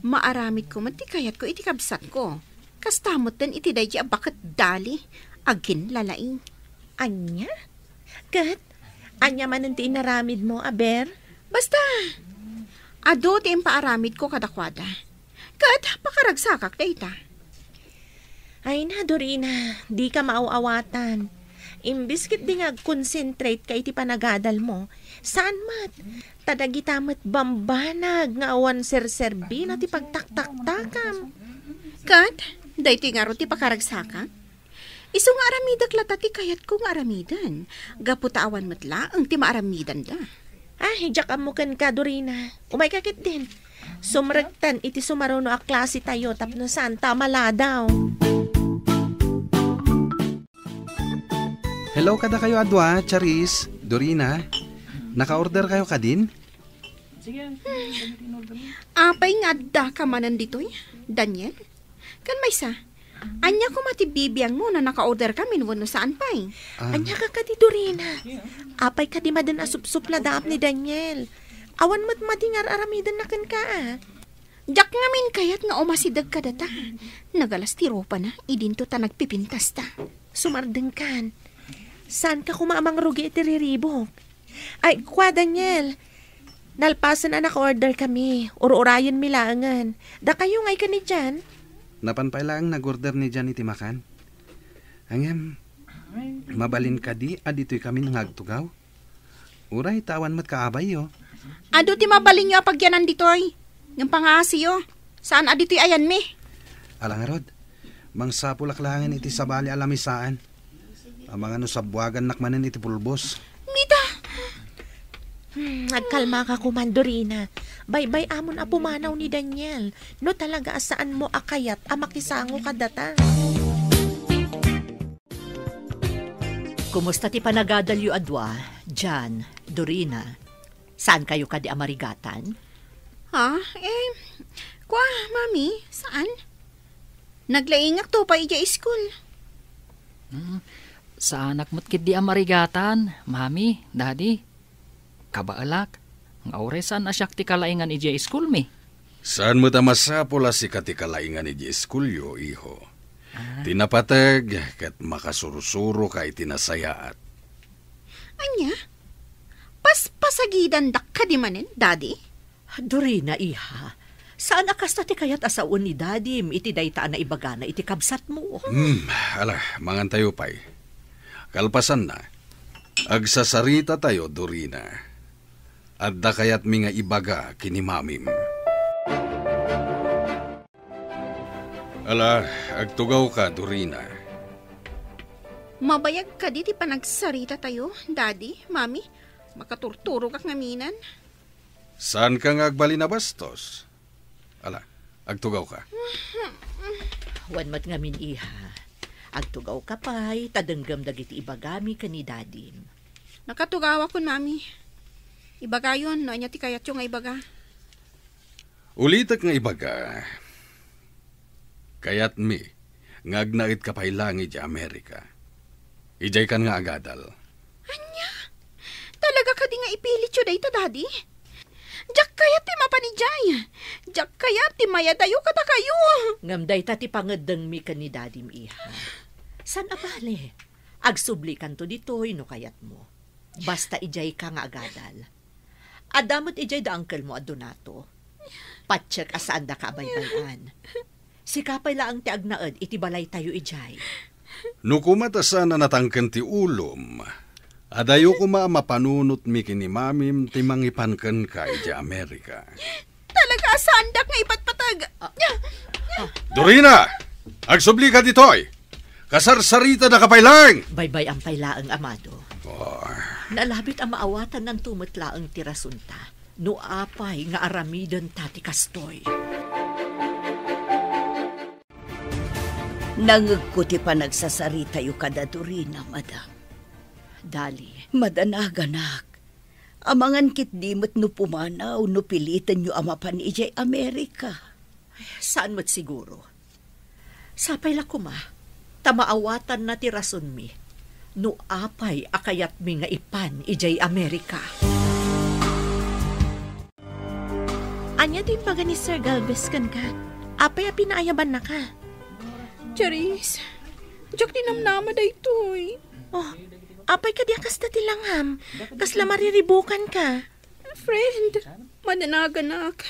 Maaramidko met ti kayatko iti kabsatko. Kasta metten iti daydi a baket dali, aginlalaing. Ania? Ket ania manen ti inaramidmo, aber? Basta, adu ti impaaramidko kadakuada. Ket pakaragsakak dayta. Ay na, Dorina, dika maaw-awatan. Imbes ketdi nga agconcentrate ka iti panagadalmo, saan met. Ta dagita met bambanag nga awan serserbina ti pagtaktaktakam. Ket, daytoy ngarud ti pakaragsakak. Isu nga aramidek latta ti kayatko nga aramiden, gapu ta awan met laeng ti maaramidenda. Ah, diak ammo kenka, Dorina. Umayka ketdin. Sumrektan iti sumaruno a klase tayo tapno saan ta maladaw. Hello kadakayo a dua, Charis, Dorina. Naka-order kayo kadin? Apay nga addaka manen ditoy, Daniel? Ken maysa, ania koma ti bibiangmo no naka-order kamin wenno saan pay? Ah. Ania ka kadi, Dorina? Apay kadi maden a supsupladaam ni Daniel? Awan met madi nga ar-aramidenna kenka, a? Diak ngamin kayat nga umasideg kadata. Nagalas ti ropana, idinto ta nagpipintasta. Sumardengkan. Saanka koma a mangrugi iti riribuk? Ay, kua, Daniel. Nalpasen a naka-order kami. Ur-urayenmi laengen. Dakayo nga ikan ni Jan? Napan pay laeng nag-order ni Jan iti makan. Ngem, mabalin kadi a ditoy kami nga agtugaw? Uray ta awan met kaabayyo. Adu ti mabalinyo a pagyanan ditoy. Ngem pangaasiyo. Saan a ditoy ayanmi. Ala ngarud, mangsapulak laengen iti sabali a lamisaan. Amangan no sabbuagannak manen iti pulbos. Mita! Hmm, agkalmaka koman, Dorina. Baybay-amon a pumanaw ni Daniel. No talaga a saanmo a kayat a makisango kadata. Kumusta ti panagadalyo a dua, Jan, Dorina? Saan kayo kadi a marigatan? Ha? Eh, kua, Mami, saan? Naglaingak to pay idiay iskul. Hmm, saanak met ketdi a marigatan, Mami, Daddy. Kabaelak, nga uray saan a siak ti kalaingan idiay iskulmi. Saan met a masapul a sika ti kalaingan idiay iskulyo, iho. Ah. Ti napateg ket makasursuroka iti nasayaat. Ania? Paspasagidandak kadi manen, Daddy? Dorina, iha, saan a kasta ti kayat a sawen ni Dadim iti dayta a naibagana iti kabsatmo? Hmm, ala, mangantayo pay. Kalpasanna, agsasarita tayo, Dorina. Adda kayatmi nga ibaga ken ni Mamim. Ala, agtugawka, Dorina. Mabayag kadi ti panagsarita tayo, Daddy, Mami? Makaturturogak ngaminen. Saanka nga agbalin a bastos? Ala, agtugawka. Wen met ngamin, iha. Agtugawka pay, ta denggem dagiti ibagami ken ni Dadim. Nakatugawakon, Mami. Ibagayon no ania ti kayatyo nga ibaga. Ulitek nga ibaga, kayatmi nga agnaedka pay laeng idiay Amerika. Idiaykan nga agadal. Ania? Talaga kadi nga ipilityo dayta, Daddy? Diak kayat ti mapan idiay. Diak kayat ti mayadayo kadakayo. Ngem dayta ti pangeddengmi ken ni Dadim, iha. Saan a bale? Agsublikanto ditoy no kayatmo. Basta idiay ka nga agadal. Adda met idiay da uncle mo a Donato. Patiek a saanda ka abaybay-an. Sika pay laeng ti agnaed iti balaytayo idiay. No koma ta saan a natangken ti ulom, adayo koma a mapanunotmi ken ni Mamim ti mangipan kenka idiay Amerika. Talaga a saandak nga ipatpateg. Ah. Dorina! Agsublika ditoy! Kasarsaritadaka pay laeng! Baybay-am pay laeng, Amado. Oh. Nalabit a maawatannanto met laeng ti rasonta no apay nga aramidenta ti kastoy. Nangegko ti panagsasaritayo kada Dorina, madam. Dali. Madanaganak. Amangan ketdi met no pumanaw no pilitenyo a mapan idiay Amerika. Saan met siguro. Sapay la koma, ta maawatanna ti rasonmi no apay a kayatmi nga ipan idiay Amerika. Ania ti imbaga ni Sir Galvez kenka? Apay a pinaayabannaka? Charis, diak ti namnama daytoy. Oh, apay kadi a kasta ti langam? Kasla mariribukanka. Friend, madanaganak.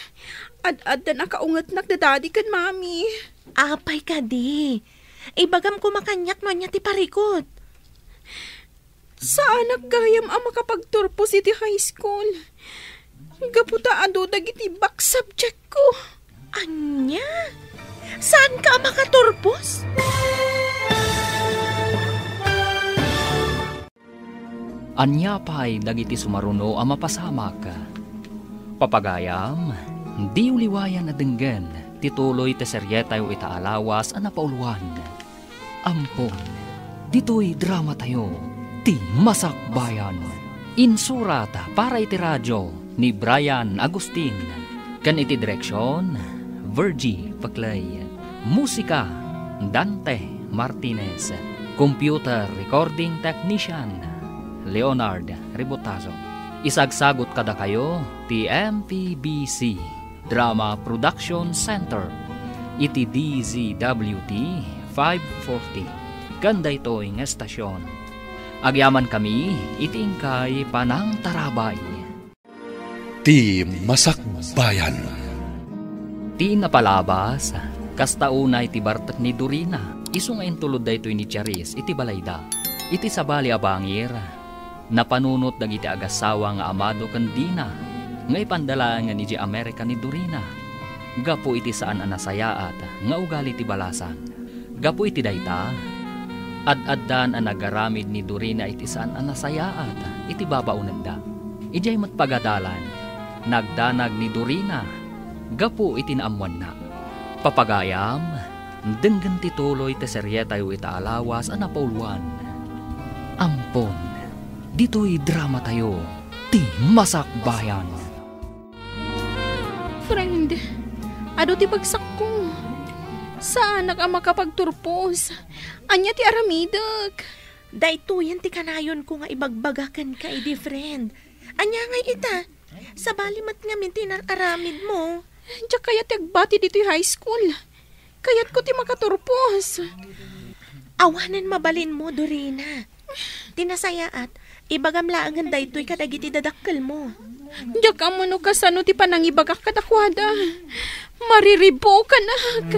Ad-addan a kaungetnak da Daddy ken Mommy. Apay kadi? Ibagam koma kaniak no ania ti parikut. Saanak gayam a makapagturpos iti high school. Gapu ta adu dagiti back subject ko. Ania? Saanka a makaturpos? Ania pay dagiti sumaruno a mapasamak? Papagayam, diyo liwayan a denggen ti tuloy ti serietayo ita a lawas a napauluan. Ampon, ditoy dramatayo, Ti Masakbayan. Insurat para iti radio ni Brian Agustin, ken iti direksion, Virgie Paclay. Musika, Dante Martinez. Computer recording technician, Leonard Ributazo. Isagsagut kadakayo ti M P B C Drama Production Center iti D Z W T five forty ken daytoy nga estasion. Agyamankami iti inkay panangtarabay. Ti Masakbayan. Ti napalabas, kasta unay ti bartek ni Dorina, isu nga intulod daytoy ni Charis iti balayda. Iti sabali a bangir, napanunot dagiti agassawa nga Amado ken Dina nga ipanda laengen idiay Amerika ni Dorina gapu iti saan a nasayaat nga ugali ti balasang. Gapu iti dayta, ad-addan a nagaramid ni Dorina iti saan a nasayaat iti babaonenda. Idiay met pagadalan, nagdanag ni Dorina gapu iti naammoanna. Papagayam, denggen ti tuloy ti serietayo ita a lawas a napauluan. Ampon, ditoy dramatayo, Ti Masakbayan. Friend, adu ti bagsakko. Saanak a makapagturpos. Ania ti aramidek? Daytoyen ti kanayonko nga ibagbaga kenka idi, friend. Ania ngay ita? Sabali met ngamin ti inar-aramidmo. Diak kayat ti agbati ditoy high school. Kayatko ti makaturpos. Awanen mabalinmo, Dorina. Ti nasayaat, ibagam laengen daytoy kadagiti dadakkelmo. Diak ammo no kasano ti panangibagak kadakuada. Mariribukanak.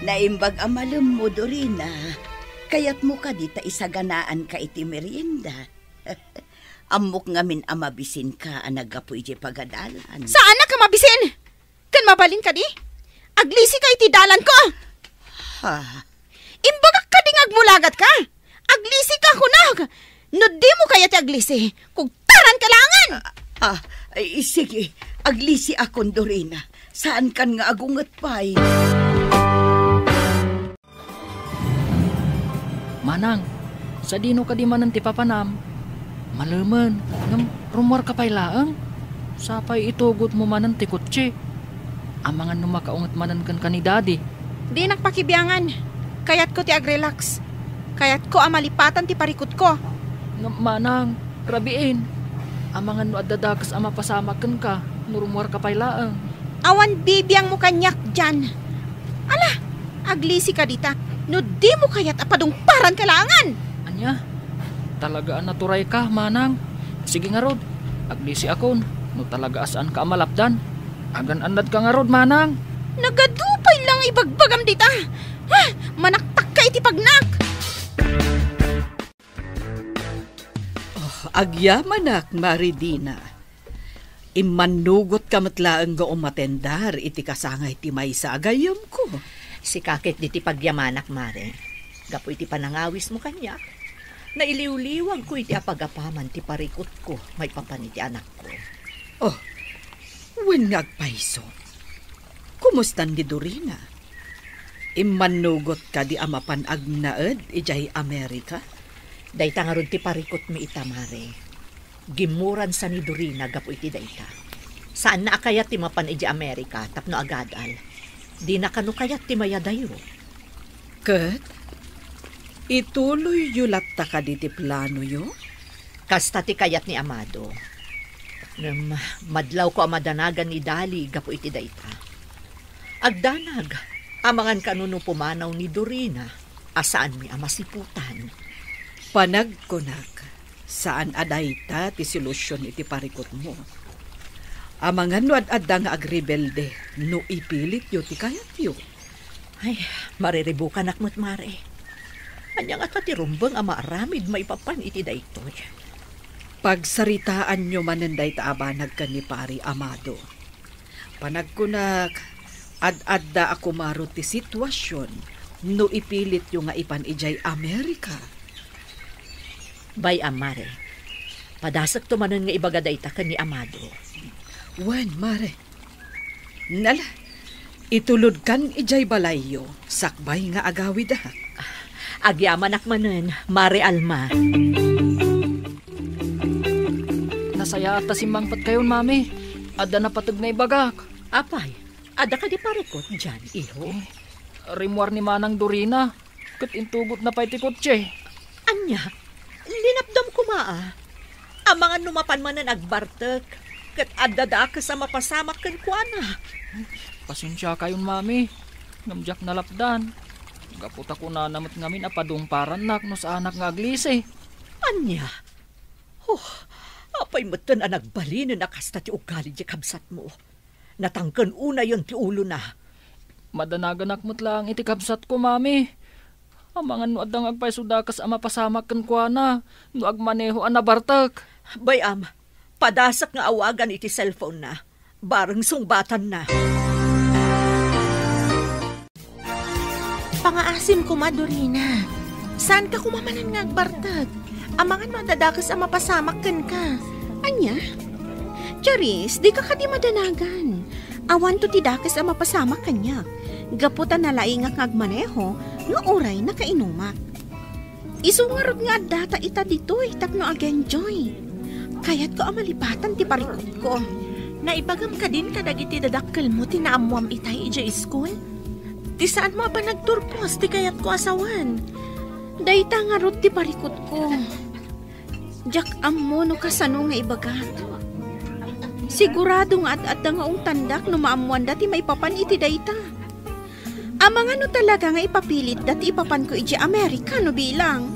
Naimbag a malemmo, Dorina. Kayatmo kadi ta isaganaanka iti merienda? Ammok ngamin a mabisinka a naggapu idiay pagadalan. Saanak a mabisin? Ken mabalin kadi? Aglisika iti dalanko! Ha? Imbagak kadi nga agmulagatka? Aglisika, kunak! No dimo kayat ti aglisi, kugtaranka laengen! Ah, ah, ay, sige, aglisiakon, Dorina. Saankan nga agunget pay. Manang, sadino kadi manen ti papanam? Malemen, ngem rummuarka pay laeng? Sapay itugotmo manen ti kotse. Amangan no makaunget manen kenka ni Daddy. Dinak pakibiangan. Kayatko ti agrelax. Kayatko a malipatan ti parikutko. Ngem manang, rabiin. Amangan no adda dakes a mapasamak kenka no rummuarka pay laeng. Awan bibiangmo kaniak, Jan. Ala, aglisika dita. No dimo kayat a padungparanka laengen! Ania? Talaga a naturayka, manang? Sige ngarud, aglisiakon, no talaga a saanka a malapdan. Agan-annadka ngarud, manang. Nagadu pay la nga ibagbagam dita. Ha? Manaktakka iti pagnak! Oh, agyamanak, Mare Dina. Immannugotka met laeng nga umatendar iti kasangay ti maysa a gayyemko. Sika ket ditoy pagyamanak, Mare. Gapu iti panangawismo kaniak, nailiwliwagko iti apagapaman ti parikutko maipapan iti anakko. Oh, wen nga agpayso. Kumustan ni Dorina? Immannugot kadi a mapan agnaed idiay Amerika? Dayta ngarud ti parikutmi ita, Mare. Gimmuransa ni Dorina gapu iti dayta. Saanna a kayat ti mapan idiay Amerika tapno agadal. Dina kano kayat ti mayadayo. Ket, ituloyyo latta kadi ti planoyo? Kasta ti kayat ni Amado. Ngem madlawko a madanagan ni Dali gapu iti dayta. Agdanag, amangan kano no pumanaw ni Dorina a saanmi a masiputan. Panagkunak, saan a dayta ti solusion iti parikutmo. Amangan no ad-adda nga agrebelde no ipilityo ti kayatyo. Ay, mariribukanak met, Mare. Ania ngata ti rumbeng a maaramid maipapan iti daytoy? Pagsaritaanyo manen dayta a banag ken ni Pari Amado. Panagkunak, ad-adda a kumaro ti situasion no ipilityo nga ipan idiay Amerika. Bay-am, Mare. Padasekto manen nga ibaga dayta ken ni Amado. Wen, Mare. Nala, itulodkan idiay balayyo, sakbay nga agawidak. Agyamanak manen, Mare Alma. Nasayaat ta simmangpetkayon, Mami. Adda napateg nga ibagak. Apay, adda kadi parikut dian, iho? Eh, rimmuar ni Manang Dorina. Ket intugotna pay ti kotse. Ania? Linapdam koma a. Amangan no mapan manen agbartek, ket adda dakes a mapasamak kenkuana. Pasensiakayon, Mami, ngem diak nalapdan. Gapu ta kunana met ngamin a padungparannak no saanak nga aglisi. Ania? Oh, apay metten a nagbalinen a kasta ti ugali ti kabsatmo? Natangken unayen ti ulona. Madanaganak met laeng iti kabsatko, Mami. Amangan no adda nga agpayso dakes a mapasamak kenkuana no agmaneho a nabartek. Bay-am, padasek nga awagan iti cellphone-na. Bareng sungbatanna. Pangaasim koma, Dorina. Saanka koma manen nga agbartek? Amangan no adda dakes a mapasamak kenka. Ania? Charis, dika kadi madanagan. Awanto ti dakes a mapasamak kaniak. Gapu ta nalaingak nga agmaneho, nga uray nakainumak. Isu ngarud nga addata ita ditoy tapno agenjoy. Kayatko a malipatan ti parikutko. Naibagam kadin kadagiti dadakkelmo ti naammoam itay idiay iskul? Ti saanmo a panagturpos ti kayatko a sawen. Dayta ngarud ti parikutko. Diak ammo no kasano nga ibagak. Sigurado nga ad-adda nga ungtandak no maammoanda ti maipapan iti dayta. Amangan no talaga nga ipapilitda ti ipapanko idiay Amerika no bilang.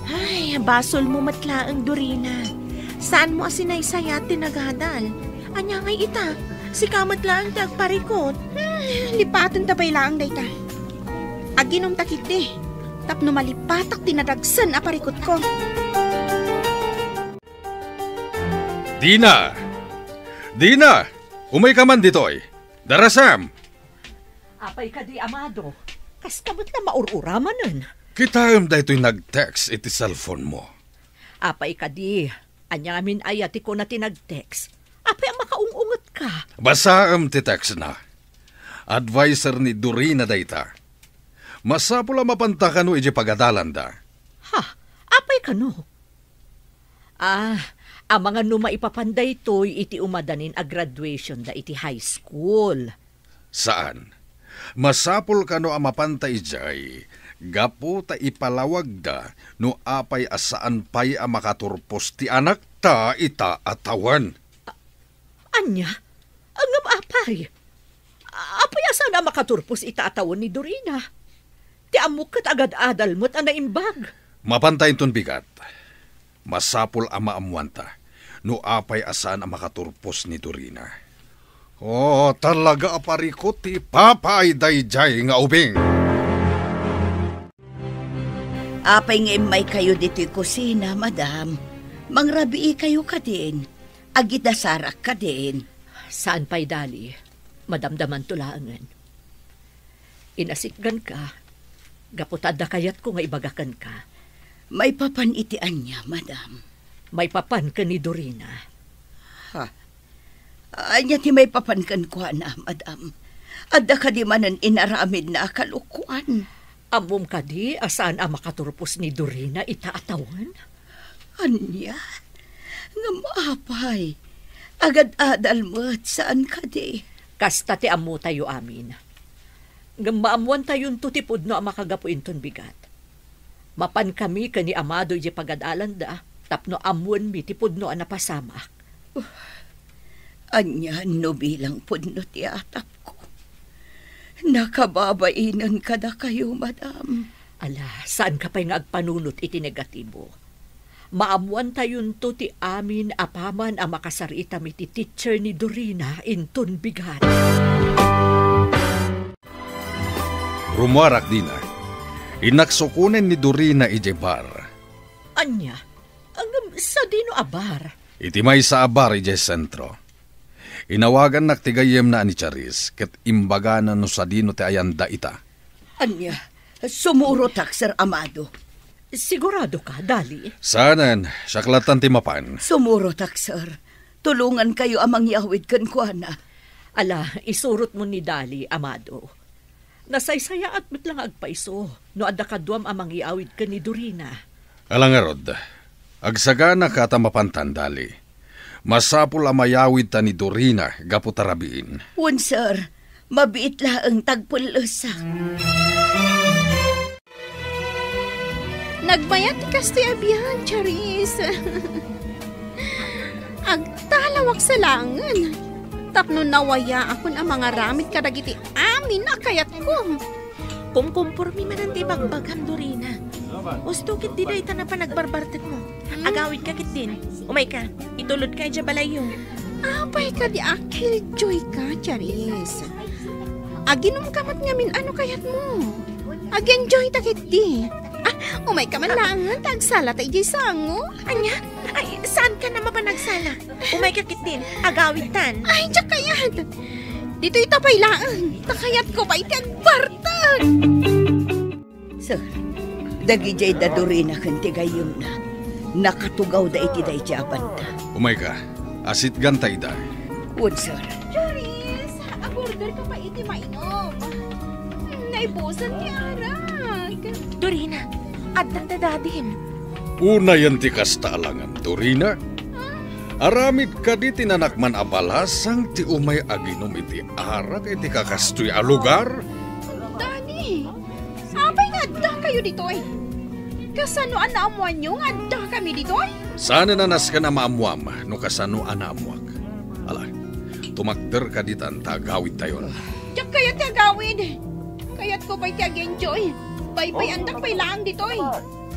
Ay, basolmo met laeng, Dorina. Saanmo a sinaysayat ti nagadal. Ania ngay ita? Sika met laeng ti agparikut. Hmm, lipatenta pay laeng dayta. Aginumta ketdi, tapno malipatak ti nadagsen a parikutko. Dina! Dina! Umayka man ditoy! Darasam! Apay kadi, Amado? Kaska met la maur-uramanen. Kitaem daytoy nag-text iti cellphone-mo. Apay kadi? Ania ngamin aya ti kuna ti nag-text? Apay a makaung-ungetka? Basaem ti text-na. Adviser ni Dorina dayta. Masapul a mapanta kano idiay pagadalanda. Ha? Apay kano? Ah, amangan no maipapan daytoy iti umadanin a graduation-da iti high school. Saan. Masapul kano a mapanta idiay, gapu ta ipalawagda no apay a saan pay a makaturpos ti anakta ita a tawen. A-, ania? Ngem apay? Apay a saan a makaturpos ita a tawen ni Dorina? Ti ammok ket agad-adal met a naimbag. Mapanta inton bigat. Masapul a maammoanta no apay a saan a makaturpos ni Dorina. Oh, talaga a parikut ti ipapaay daydiay nga ubing. Apay nga immaykayo ditoy kusina, madam? Mangrabiikayo kadin? Agidasarak kadin? Saan pay, Dali. Madamdamanto laengen. Inasitganka, gapu ta adda kayatko nga ibaga kenka. Maipapan iti ania, madam? Maipapan ken ni Dorina. Ha? Ania ti maipapan kenkuana, madam? Adda kadi manen inaramidna a kalokuan? Ammom kadi a saan a makaturpos ni Dorina ita a tawen? Ania? Ngem apay? Agad-adal met, saan kadi? Kasta ti ammotayo amin. Ngem maammoantayonto ti pudno a makagapu inton bigat. Mapankami ken ni Amado idiay pagad-alanda tapno ammoenmi ti pudno a napasamak. Ania no bilang pudno ti atapko? Nakababainen kadakayo, madam. Ala, saanka pay nga agpanunot iti negatibo. Maammoantayonto ti amin apaman a makasaritam iti teacher ni Dorina inton bigat. Rummuarak dina. Innak sukonen ni Dorina idiay bar. Ania? Ngem sadino a bar? Iti maysa a bar idiay sentro. Inawagannak ti gayyemna a ni Charis ket imbagana no sadino ti ayanda ita. Ania? Sumurotak, Sir Amado. Sigurado ka, Dali? Saanen, siak lattan ti mapan. Sumurotak, sir. Tulongankayo a mangyawid kenkuana. Ala, isurotmo ni Dali, Amado. Nasaysayaat met la nga agpayso no adda kaduam a mangyawid ken ni Dorina. Ala ngarud, agsaganaka ta mapantan, Dali. Masapul a mayawidta ni Dorina gapu ta rabiin. Wen, sir. Mabiit laeng ta agpellesak. Nagbayat ti kastoy a biag, Charis. Agtalawak sa laengen tapno nawayaakon a mangaramid kadagiti amin a kayatko. Kumkumpormi manen ti ibagbagam, Dorina. Usto ketdi dayta napan agbarbartekmo. Agawidka ketdin. Umayka, itulodka idiay balayyo. Apay kadi a killjoy ka, Charis? Aginumka met ngamin a no kayatmo. Ag-enjoy ta ketdi. Ah, umayka man laengen ta agsala ta idiay sango. Ania? Ay, saanka a mapan agsala? Umayka ketdin, agawidtan. Ay, diak kayat. Ditoy ta pay laeng, ta kayatko pay ti agbartek. Sir, dagidiay da Dorina ken ti gayyemna. Nakatugawda iti daydiay a banda. Umayka, asitganta ida. Wen, sir. Charis, agorder ka pay iti mainom. Hmm, naibusan ti arak. Dorina, addan da dadim. Unayen ti kasta a langam, Dorina. Aramid kadi ti nanakman a balasang ti umay aginom iti arak iti kakastoy a lugar? Dani, apay nga addakayo ditoy? Kasano a naammoanyo nga addakami ditoy? Saan a nasken a maammoam no kasano a naammoak. Ala, tumakder kaditan ta agawidtayon. Diak kayat ti agawid. Kayatko pay ti ag-enjoy. Baybay-andak pay laeng ditoy.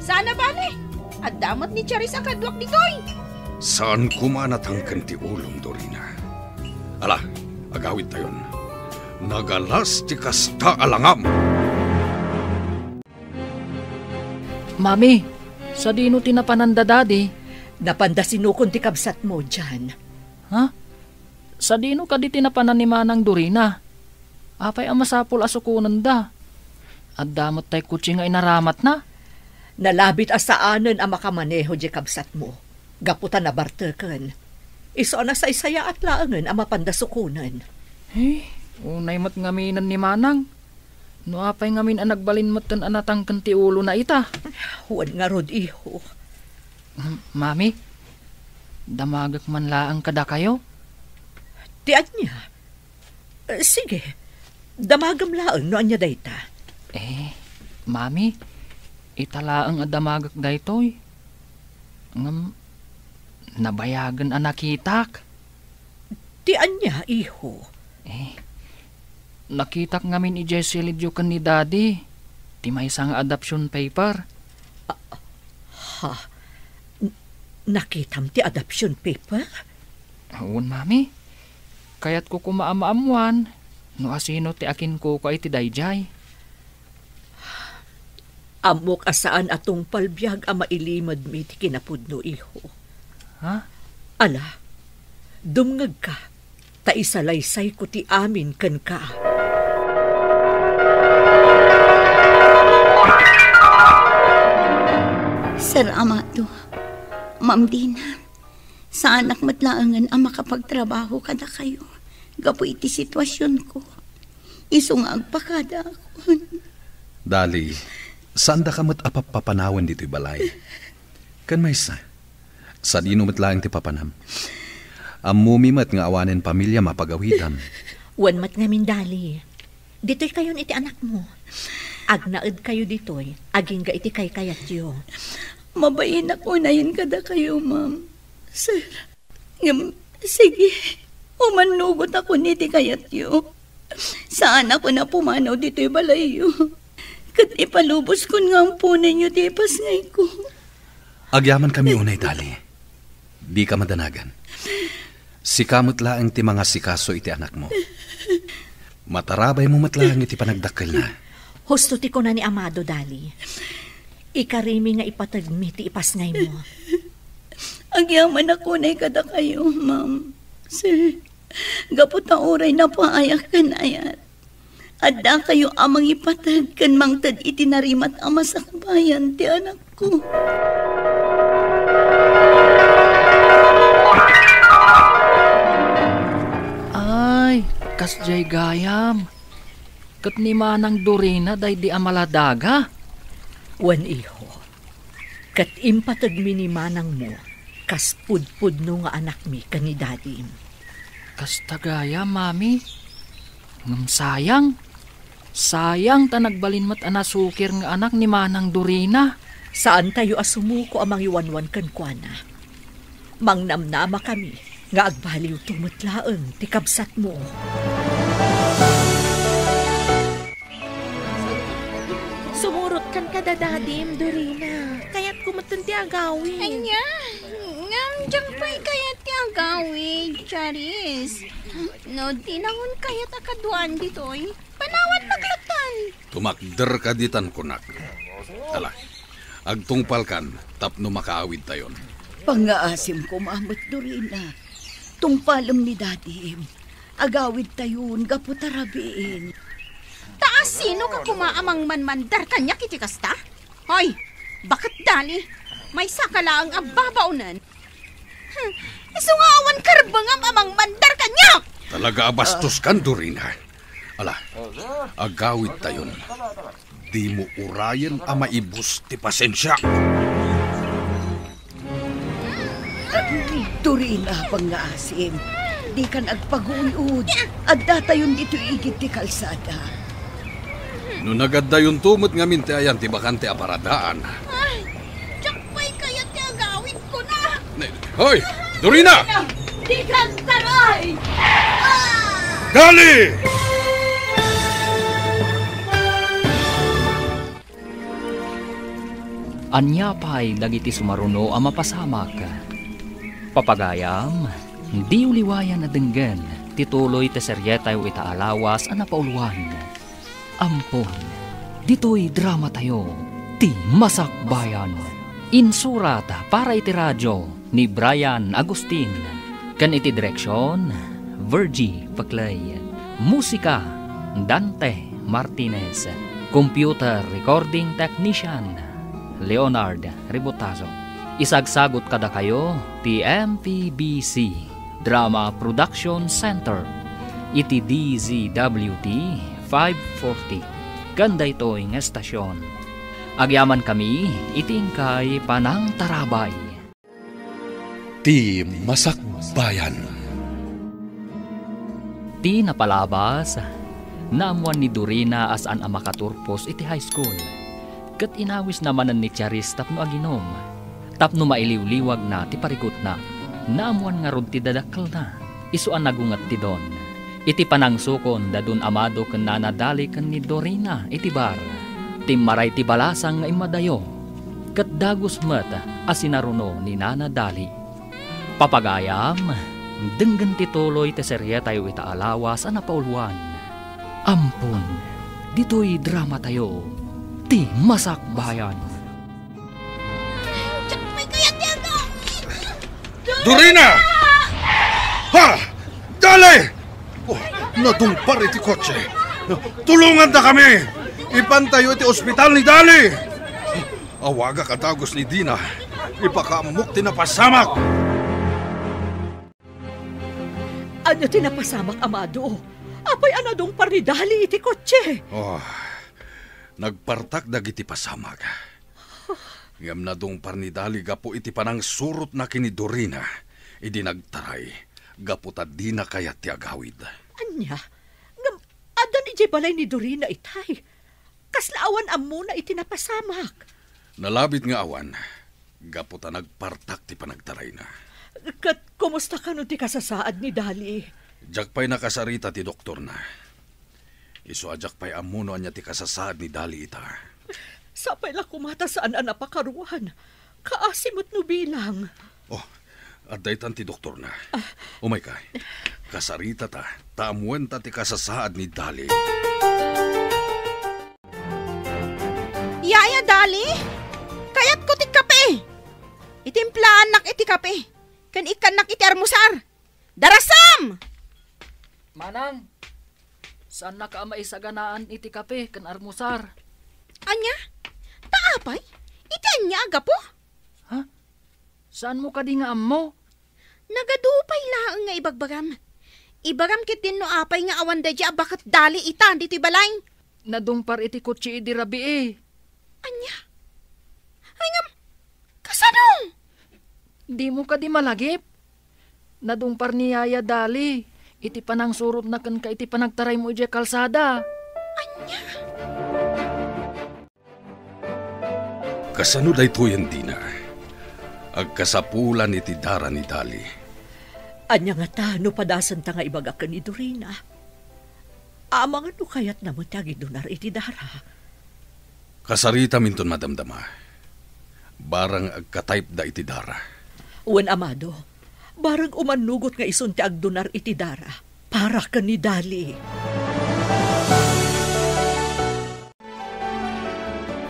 Saan a bale, adda met ni Charis a kaduak ditoy. Saan koma a natangken ti ulom, Dorina. Ala, agawidtayon. Nagalas ti kasta a langam. Mami, sadino ti napanan da Dadi? Napanda sinukon ti kabsatmo, Jan. Ha? Sadino kadi ti napanan ni Manang Dorina? Apay a masapul a sukonenda? Adda met tay kotse nga inaramatna? Nalabit a saanen a makamaneho diay kabsatmo, gapu ta nabarteken. Isu a nasaysayaat laengen a mapanda sukonen. Eh, unay met ngaminen ni Manang. No apay ngamin a nagbalin metten a natangken ti ulona ita? Wen ngarud, iho. M-, Mami, damagek man laeng kadakayo? Ti ania? Eh, sige, damagem laeng no ania dayta. Eh, Mami, ita laeng a damagek daytoy. Ngem, nabayagen a nakitak. Ti ania, iho? Eh, nakitak ngamin idiay silidyo ken ni Daddy. ti maysa nga adoption paper. Ah, ha? N-, nakitam ti adoption paper? Wen, Mami. Kayatko koma a maammoan no asino ti akinkukua iti daydiay. Ammok a saan a tungpal biag a mailimedmi ti kinapudno, iho. Ha? Ala, dumngegka, ta isalaysayko ti amin kenka. Sir Amado, Ma'am Dina, saanak met laengen a makapagtrabaho kadakayo gapu iti situasionko. Isu nga agpakadaakon. Dali, saandaka met a pappapanawen ditoy balay. Ken maysa, sadino met laeng ti papanam? Ammomi met nga awanen pamiliam a pagawidam. Wen met ngamin, Dali. Ditoykayon iti anakmo. Agnaedkayo ditoy, agingga iti kaykayatyo. Mabainak unayen kadakayo, ma'am. Sir, ngem, sige, umannugotakon iti kayatyo. Saanakon a pumanaw ditoy balayyo. Ket ipaluboskon nga amponenyo ti ipasngayko. Agyamankami unay, Dali. Dika madanagan. Sika met laeng ti mangasikaso iti anakmo. Matarabaymo met laeng iti panagdakkelna. Husto ti kuna ni Amado, Dali. Ikarimi nga ipategmi ti ipasngaymo. Agyamanak unay kadakayo, ma'am. Sir, gapu ta uray napaayak ken ayat, addakayo a mangipateg ken mangted iti narimat a masakbayan ti anakko. Ay, kasdiay gayam. Ket ni Manang Dorina daydi a maladaga? Wen, iho. Ket impategmi ni manangmo kas pudpudno nga anakmi ken ni dadim. Kasta gayam, Mami. Ngem sayang. Sayang ta nagbalin met a nasukir nga anak ni Manang Dorina. Saantayo a sumuko a mangiwanwan kenkuana. Mangnamnamakami nga agbaliwto met laeng ti kabsatmo. Sumurotkan kada dadim, Dorina. Kayatko metten ti agawid. Ania? Ngem diak pay kayat ti agawid, Charis. No dinakon kayat a kaduaan ditoy, panawannak lattan. Tumakderka ditan kunak. Ala, agtungpalkan tapno makaawidtayon. Pangngaasim koma met, Dorina. Tungpalem ni dadim. Agawidtayon gapu ta rabiin. Ta asino ka koma a mangmanmandar kaniak iti kasta? Hoy, baket Dali, maysaka laeng a babaonen. Hmm, isu nga awan karbengam a mangmandar kaniak! Talaga a bastoskan, Dorina. Ala, agawidtayon. Dimo urayen a maibus ti pasensiak. Dorina, pangngaasim. Dikan agpaguyod. Addatayon ditoy igid ti kalsada. No nagaddayonto met ngamin ti ayan ti bakante a paradaan. Ay, diak pay kayat ti agawidkona. Ne-, hoy! Dorina! Dikan taray! Dali! Ania pay dagiti sumaruno a mapasamak? Papagayam, diyo liwayan a denggen ti tuloy ti serietayo ita a lawas a napauluan. Ampon, ditoy dramatayo, Ti Masakbayan. Insurat para iti radio ni Brian Agustin, ken iti direksion, Virgie Peclay. Musika, Dante Martinez. Computer recording technician, Leonard Ributazo. Isagsagot kadakayo ti M P B C Drama Production Center iti D Z W T five forty, ken daytoy nga estasion. Agyamankami iti inkay panangtarabay. Ti Masakbayan. Ti napalabas, naammoan ni Dorina a saan a makaturpos iti high school, ket inawisna manen ni Charis tapno aginom. Tapno mailiwliwagna ti parikutna, naammoan ngarud ti dadakkelna, isu a nagunget ti Don. Iti panangsukon da Don Amado ken Nana Dali ken ni Dorina iti bar, Timmaray ti balasang nga immadayo, ket dagus met a sinaruno ni Nana Dali. Papagayam, denggen ti tuloy ti serietayo ita a lawas a napauluan. Ampon, ditoy dramatayo, ti Masakbayan. Dorina! Ha! Dali! Oh, nadungpar iti kotse. Tulonganta kami! Ipantayo iti ospital ni Dali! Awagak a dagus ni Dina. Ipakaammok ti napasamak. Ania ti napasamak, Amado? Apay a nadungpar ni Dali iti kotse? Oh, nagpartak dagiti pasamak. Ngem nadungpar ni Dali gapu iti panangsurotna ken ni Dorina idi nagtaray gapu ta dina kayat ti agawid. Ania? Ngem addan idiay balay ni Dorina itay? Kasla awan ammona iti napasamak? Nalabit nga awan, gapu ta nagpartak ti panagtarayna. Ket kumusta kano ti kasasaad ni Dali? Diak pay nakasarita ti doktorna. Isu a diak pay ammo no ania ti kasasaad ni Dali ita. Sapay la koma ta saan a napakaruan. Kaasi met no bilang. Oh, adda itan ti doktorna. Umayka. Kasaritata, ta ammoenta ti kasasaad ni Dali. Yaya Dali, kayatko ti kape. Itimplaannak iti kape, ken ikkannak iti armusar. Darasam! Manang, saannaka a maisaganaan iti kape ken armusar. Ania? Ta apay? Iti ania a gapu? Ha? Saanmo kadi nga ammo? Nagadu pay laeng nga ibagbagam. Ibagam ketdin no apay nga awan daydi a baket Dali ita ditoy balay. Nadungpar iti kotse idi rabii. Ania? Ay ngem, kasano? Dimo kadi malagip? Nadungpar ni Yaya Dali iti panangsurotna kenka iti panagtaraymo idiay kalsada. Ania? Kasano daytoyen, Dina? Agkasapulan iti dara ni Dali. Ania ngata no padasenta nga ibaga ken ni Dorina? Amangan no kayatna met ti agidunar iti dara. Kasaritaminton madamdama. Barang agka-type-da iti dara. Wen, Amado, barang umannugot nga isun ti agdunar iti dara para ken ni Dali.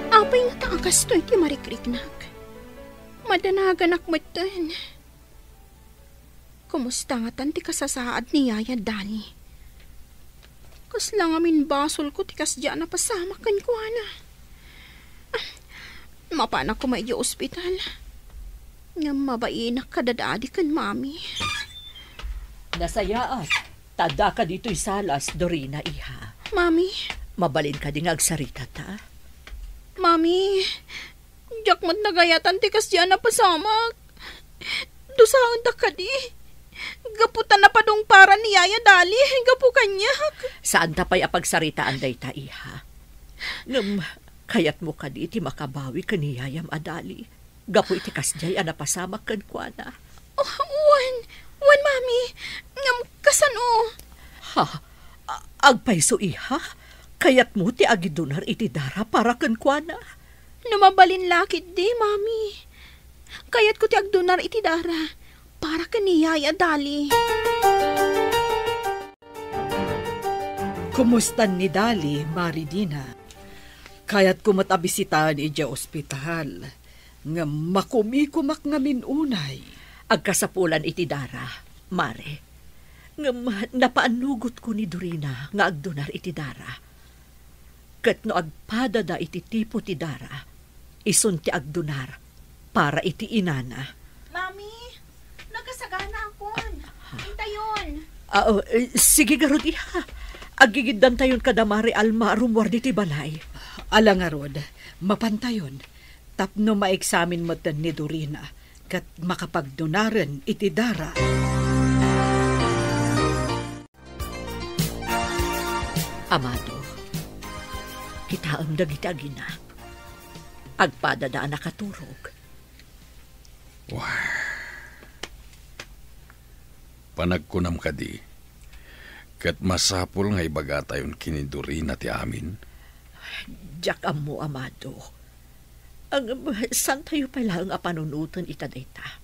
Apay ngata a kastoy ti marikriknak? Madanaganak metten. Kumusta ngatan ti kasasaad ni Yaya Dani? Kasla ngamin basolko ti kasdi a napasamak kenkuana. Ah, mapanak koma idiay ospital. Ngem mabainak kadadadi ken Mami. Nasayaat, ta addaka ditoy salas, Dorina, iha. Mami. Mabalin kadi nga agsaritata? Mami, diak met nagayatan ti kasdi a napasamak. Dusaendak kadi. Gapu ta napadungparan ni Yaya Dali gapu kaniak. Saanta pay a pagsaritaan dayta, iha. Ngem, kayatmo kadi ti makabawi ken ni Yayam a Dali gapu iti kasdiay a napasamak kenkuana? Oh, wen, wen, Mami. Ngem kasano? Ha? A-, agpayso, iha? Kayatmo ti agidunar iti dara para kenkuana? No mabalin la ketdi, Mami. Kayatko ti agdunar iti dara para ken ni Yaya Dali. Kumustan ni Dali, Mari Dina? Kayatko met a bisitaen idiay ospital, ngem makumikomak ngamin unay. Agkasapulan iti dara, Mare. Ngem napaannugotko ni Dorina nga agdunar iti dara. Ket no agpadada iti tipo ti dara, isun ti agdunar para iti inana. Mami, nagkasaganaakon. Intayon. Ah, oh, eh, sige ngarud, iha. Aggigiddantayon kada Mari Alma a rummuar ditoy balay. Ala ngarud, mapantayon. Tapno maeksamin metten ni Dorina ket makapagdunaren iti dara. Amado, kitaem dagiti agina. Agpadada a nakaturog. Wah. Panagkunam kadi, ket masapul nga ibagatayon ken ni Dorina ti amin? Diak ammo, amado. Ngem, saantayo pay laeng a panunoten ita dayta.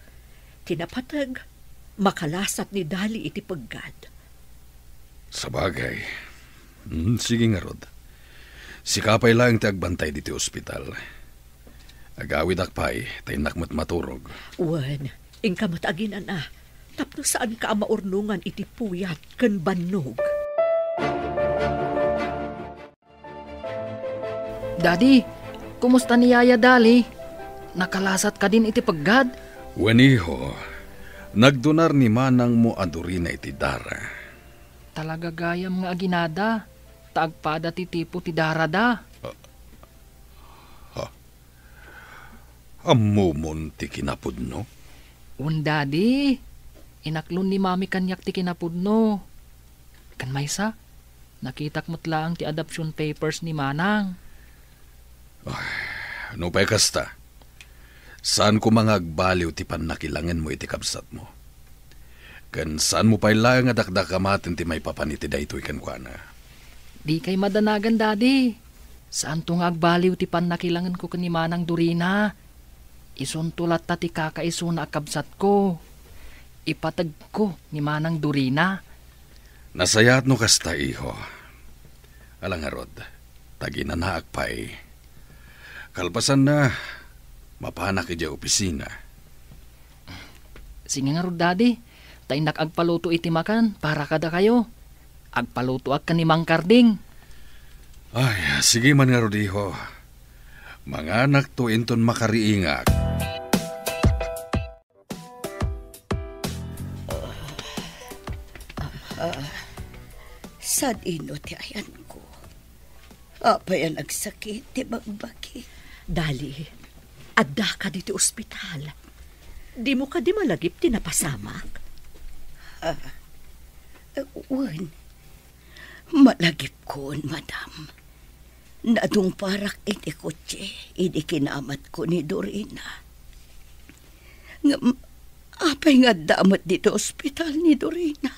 Ti napateg, makalasat ni Dali iti peggad. Sabagay. Hmm, sige ngarud. Sika pay laeng ti agbantay ditoy ospital. Agawidak pay, ta innak met maturog. Wen, inka met aginana, tapno saanka a maurnongan iti puyat ken bannog. Daddy, kumusta ni Yaya Dali? Nakalasat kadin iti peggad? Wen, iho, nagdonar ni manangmo a Dorina iti dara. Talaga gayam nga aginada, ta agpada ti tipo ti darada. Ha? Ammomon ti kinapudno? Wen, Daddy. Inaklon ni Mami kaniak ti kinapudno. Ken maysa, nakitak met laeng ti adoption papers ni Manang. Ay, nupay kasta, saan koma nga agbaliw ti pannakilangenmo iti kabsatmo. Ken saanmo pay laeng a dakdakamaten ti maipapan iti daytoy kenkuana. Dikay madanagan, Daddy. Saanto nga agbaliw ti pannakilangenko ken ni Manang Dorina. Isunto latta ti kakaisuna a kabsatko. Ipategko ni Manang Dorina. Nasayaat no kasta, iho. Ala ngarud, ta aginanaak pay. Kalpasanna, mapanak idiay opisina. Sige ngarud, Daddy. Ta innak agpaluto iti makan para kadakayo. Agpalutoak ken ni Mang Karding. Ay, sige man ngarud, iho. Manganakto inton makariingak. Ah, sadino ti ayanko? Apay a nagsakit ti bagbagi? Dali, addaka ditoy ospital. Dimo kadi malagip ti napasamak? Ah, wen, malagipkon, madam. Nadungparak iti kotse idi kinamatko ni Dorina. Ngem, apay nga adda met ditoy ospital ni Dorina?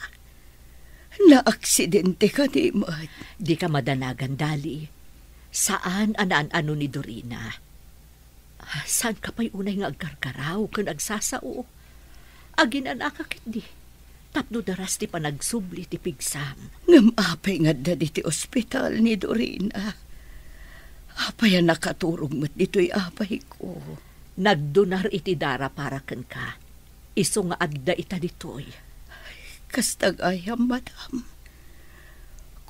Naaksidente kadi met? Dika madanagan, Dali. Saan a naan-ano ni Dorina. Saanka pay unay nga aggargaraw ken agsasao? Aginanaka ketdi tapno daras ti panagsubli ti pigsam. Ngem apay nga adda ditoy ospital ni Dorina? Apay a nakaturog met ditoy apayko? Nagdonar iti dara para kenka. Isu nga adda ita ditoy. Kasta gayam, madam.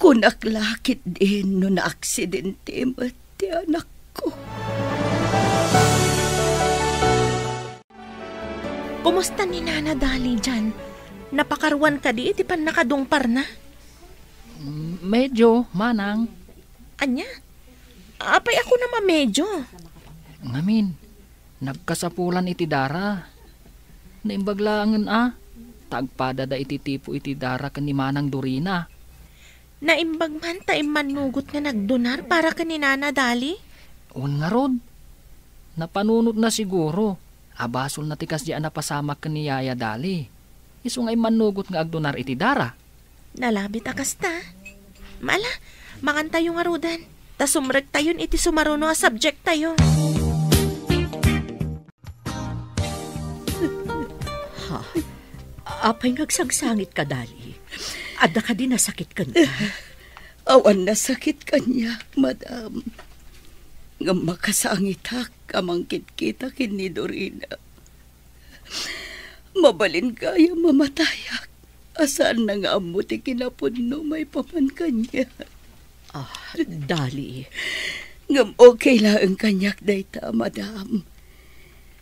Kunak la ketdin no naaksidente met ti anakko. Kumusta ni Nana Dali dian? Napakaruan kadi iti pannakadungparna? Mm, medyo, manang. Ania? Apay a kunam a medyo? Ngamin, nagkasapulan iti dara. Naimbag laengen a, ta agpadada iti tipo iti dara ken ni Manang Dorina. Naimbag man ta immannugot nga nagdonar para ken ni Nana Dali? Wen ngarud, napanunotna siguro a basolna ti kasdi a napasamak ken ni Yaya Dali. Isu nga immannugot nga agdonar iti dara. Nalabit a kasta. Ala, mangantayo ngaruden, ta sumrektayon iti sumaruno a subjecttayo. Ha? Apay nga agsangsangitka, Dali? Adda kadi nasakit kenka? Awan nasakit kaniak, madam. Ngem makasangitak a mangkitkita ken ni Dorina. Mabalin gayam a matayak a saanna nga ammo ti kinapudno maipapan kaniak. Ah, Dali. Ngem okay laeng kaniak dayta, madam.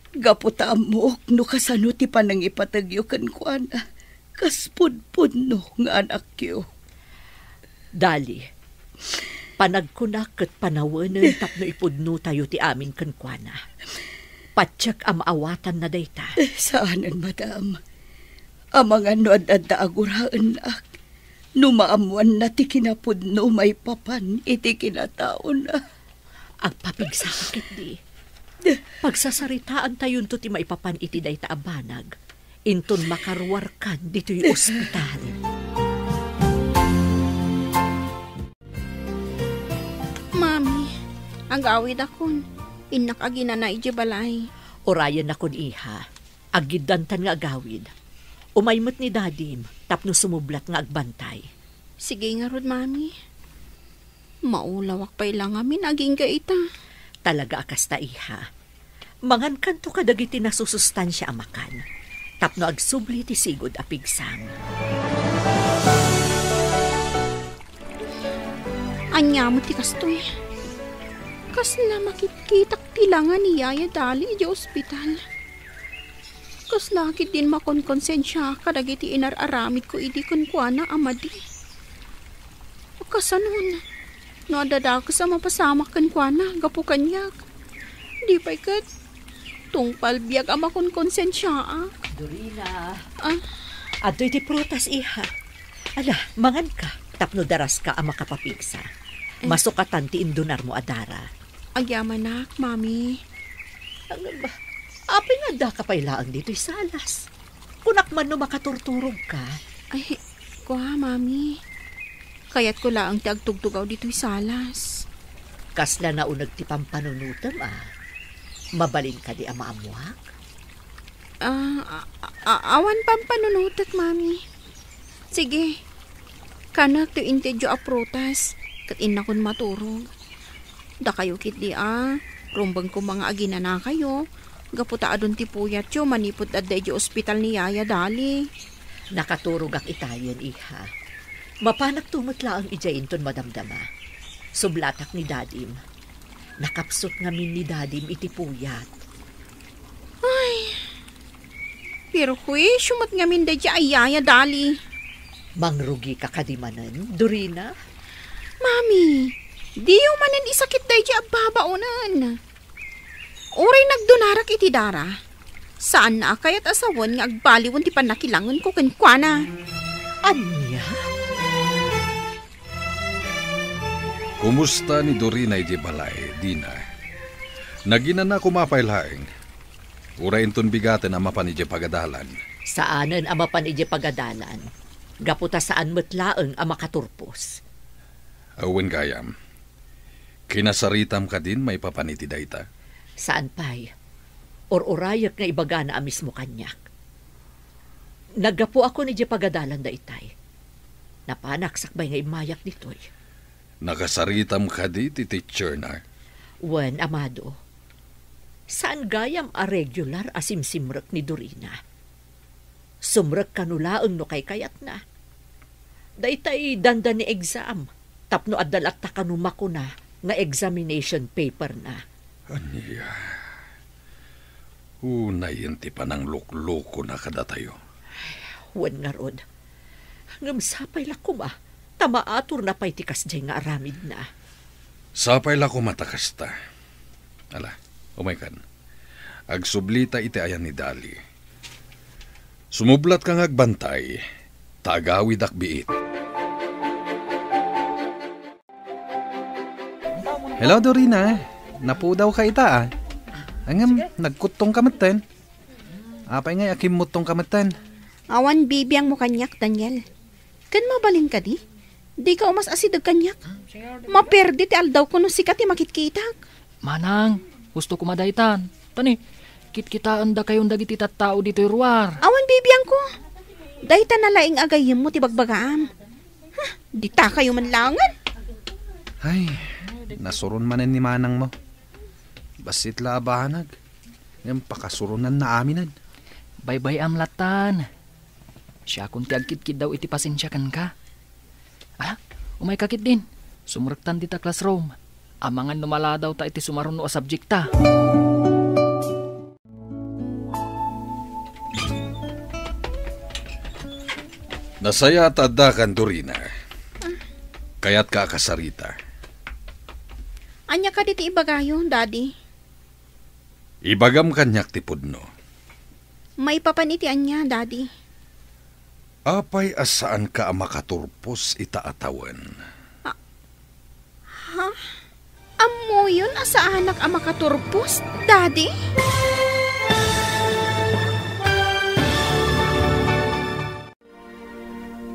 Gapu ta ammok no kasano ti panangipategyo kenkuana kas pudpudno nga anakyo. Dali, panagkunak ket panawenen tapno ipudnotayo ti amin kenkuana. Patiek a maawatanna dayta. Eh, saanen, madam. Amangan no ad-adda a guraennak, no maammoanna ti kinapudno maipapan iti kinataona. Agpapigsaka ketdi. Pagsasaritaantayonto ti maipapan iti dayta a banag inton makaruarkan ditoy ospital. Mami, Agawidakon. Innak aginana idiay balay. Urayennakon, iha. Aggiddantan nga agawid. Umay met ni Dadim tapno sumublat nga agbantay. Sige ngarud, Mami. Maulawak pay la ngamin agingga ita. Talaga a kasta, iha. Mangankanto kadagiti nasusustansia a makan tapno agsubli ti sigud a pigsang. Ania met ti kastoy? Kasla makitkitak ti langa ni Yaya Dali idiay ospital. Kasla ketdin makonkonsensiaak kadagiti inar-aramidko idi kenkuana a madi. Kasanon, no adda dakes a mapasamak kenkuana gapu kaniak, di pay ket tungpal biag a makonkonsensiaak. Dorina. Ah? Adtoy ti prutas, iha. Ala, manganka, tapno daraska a makapapigsa. Eh. Masukatan ti indunarmo a dara. Agyamanak, Mami. Ano ba? Apay nga addaka pay laeng ditoy salas? Kunak man no makaturturogka. Ay, kua, Mami. Kayatko laeng ti agtugtugaw ditoy salas. Kasla nauneg ti pampanunotem, a? Mabalin kadi a maammoak? Ah, a-, a-, awan pampanunotek, Mami. Sige, kanek ti intedyo a prutas, ket innakon maturog. Dakayo ketdi a, rumbeng koma nga aginanakayo, gapu ta adun ti puyatyo manipud adda idiay ospital ni Yaya Dali. Nakaturogak itayen, iha. Mapanakto met laeng idiay inton madamdama. Sublatak ni Dadim. Nakapsut ngamin ni Dadim iti puyat. Ay, perhuisio met ngamin daydiay a Yaya Dali. Mangrugika kadi manen, Dorina? Mami, diyo manen isakit daydiay a babaonen. Uray nagdunarak iti dara, saanna a kayat a sawen nga agbaliwen ti pannakilangenko kenkuana. Ania? Kumusta ni Dorina idiay balay, Dina? Naginana koma pay laeng. Uray inton bigaten a mapan idiay pagadalan. Saanen a mapan idiay pagadalan, gapu ta saan met laeng a makaturpos. Awan gayam. Kinasaritam kadin maipapan iti dayta? Saan pay. Ur-urayek nga ibagana a mismo kaniak. Naggapuakon idiay pagadalan daytay. Napanak sakbay nga immayak ditoy. Nakasaritam kadi ti teacher na? Wen, amado. Saan gayam a regular a simsimrek ni Dorina. Sumrek kano laeng no kaykayatna. Daytay dandani exam, tapno adda latta kano makuna nga examination paper na. Ania? Unayen ti panangluklukona kadatayo. Wen ngarud. Ngem sapay la koma, ta maaturna pay ti kasdiay nga aramidna. Sapay la koma ta kasta. Ala, umaykan. Agsublita iti ayan ni Dali. Sumublatka nga agbantay, ta agawidak biit. Hello, Dorina. Napudawka ita, a. Ngem, nagkuttongka metten. Apay ngay a kimmuttongka metten? Awan bibiangmo kaniak, Daniel. Ken mabalin kadi? Dika umas-asideg kaniak. Maperdi ti aldawko no sika ti makitkitak. Manang, husto koma daytan. Tani, kitkitaendakayon dagiti tattao ditoy ruar. Awan bibiangko. Dayta nalaing a gayyemmo ti bagbagaam. Huh, ditakayo man laengen. Ay, nasuron manen ni manangmo. Bassit la a banag. Ngem pakasuronnanna aminen. Baybay-am lattan. Siakon ti agkitkiddaw iti pasensia kenka. Ala, umayka ketdin. Sumrektan dita classroom. Amangan no maladawta iti sumaruno a subjekta. Nasayaat ta addakan, Dorina. Kayatka a kasarita. Ania kadi ti ibagayo, Daddy? Ibagam kaniak ti pudno. Maipapan iti ania, Daddy? Apay a saanka a makaturpos ita a tawen? A-, ha? Ammoyon a saanak a makaturpos, Daddy?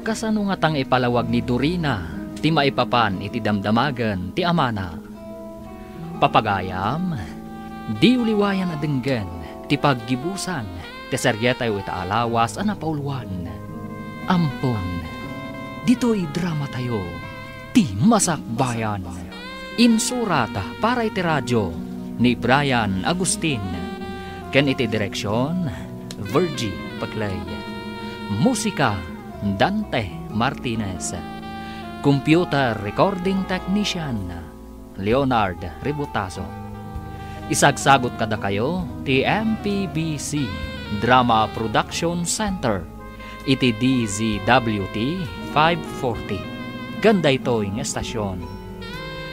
Kasano ngata nga ipalawag ni Dorina ti maipapan iti damdamagen ti amana? Papagayam, diyo liwayan a denggen ti paggibusan ti serietayo ita a lawas a napauluan. Ampon, ditoy dramatayo, Ti Masakbayan. Insurat para iti radio ni Brian Agustin, ken iti direksion, Virgie Paclay. Musika, Dante Martinez. Computer recording technician, Leonard Ributaso. Isagsagot kadakayo ti M P B C Drama Production Center iti D Z W T five forty, ken daytoy nga estasion.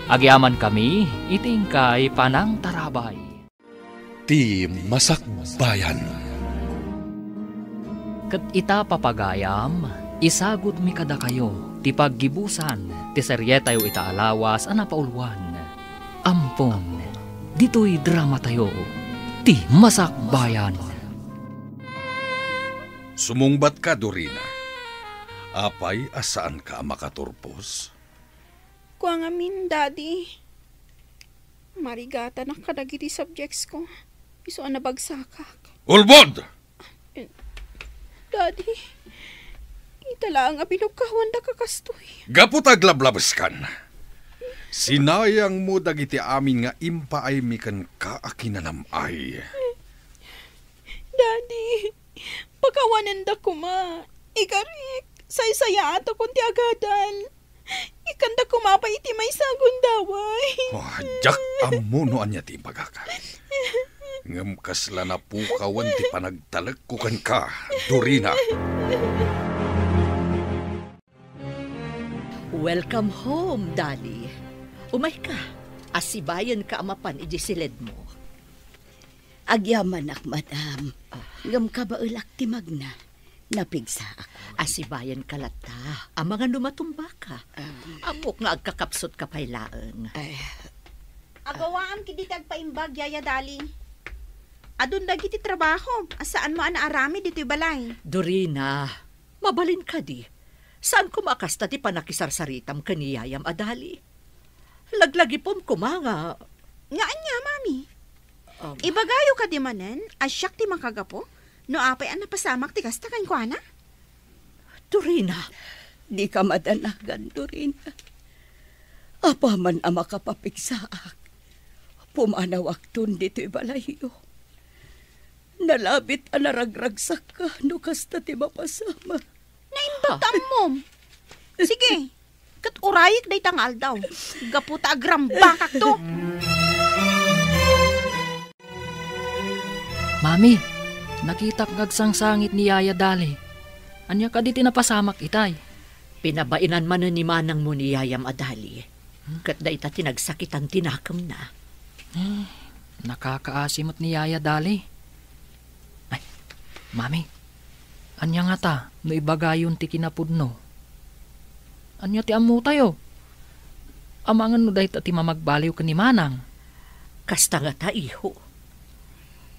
Agyamankami iti inkay panangtarabay. Ti Masakbayan. Ket ita, papagayam, isagudmi kadakayo ti paggibusan ti serietayo ita a lawas a napauluan. Ampon, ditoy dramatayo, Ti Masakbayan. Sumungbatka, Dorina. Apay a saanka a makaturpos? Kua ngamin, Daddy. Marigatanak kadagiti subjects ko. Isu a nabagsakak. Ulbod! Eh, Daddy, ita laeng a binugkawandak a kastoy. Gapu ta aglablabeskan, sinayangmo dagiti amin nga impaaymi kenka a kinanam-ay. Daddy, pakawanenda koma. Igarik, saysayaatakon ti agadal. Ikkanda koma pay iti maysa a gundaway. Oh, diak ammo no ania ti ibagaka. Ngem kasla napukawan ti panagtalekko kenka, Dorina. Welcome home, Dali. Umayka, asibayenka a mapan iti siledmo. Agyamanak, madam. Ah. Ngem kabaelak ti magna. Napigsaak. Asibayenka latta. Amangan no matumbaka. Ah. Ammok nga agkakapsutka pay laeng. Ay. Agawaam ketdi ti agpaimbag, Yaya Dali. Adun dagiti trabahom a saanmo a naaramid ditoy balay. Dorina, mabalin kadi. Saan koma a kasta ti panakisarsaritam ken ni yayam a Dali. Laglagipem koma nga. Nga ania, Mami? Um. Ibagayo kadi manen a siak ti makagapu no apay a napasamak ti kasta kenkuana? Dorina. Dika madanagan, Dorina. Apaman a makapapigsaak, pumanawakton ditoy balayyo. Nalabit a naragragsakka no kasta ti mapasamak. Naimbag ta ammom. Sige, ket urayek dayta nga aldaw, gapu ta agrambakakto. Mami, nakitak nga agsangsangit ni Yaya Dali. Ania kadi ti napasamak itay? Pinabainan manen ni manangmo ni yayam a Dali. Hmm? Ket dayta ti nagsakitan ti nakemna. Eh, nakakaasi met ni Yaya Dali. Ay, Mami, ania ngata no ibagayon ti kinapudno? Ania ti ammotayo? Amangan no dayta ti mamagbaliw ken ni Manang? Kasta ngata, iho.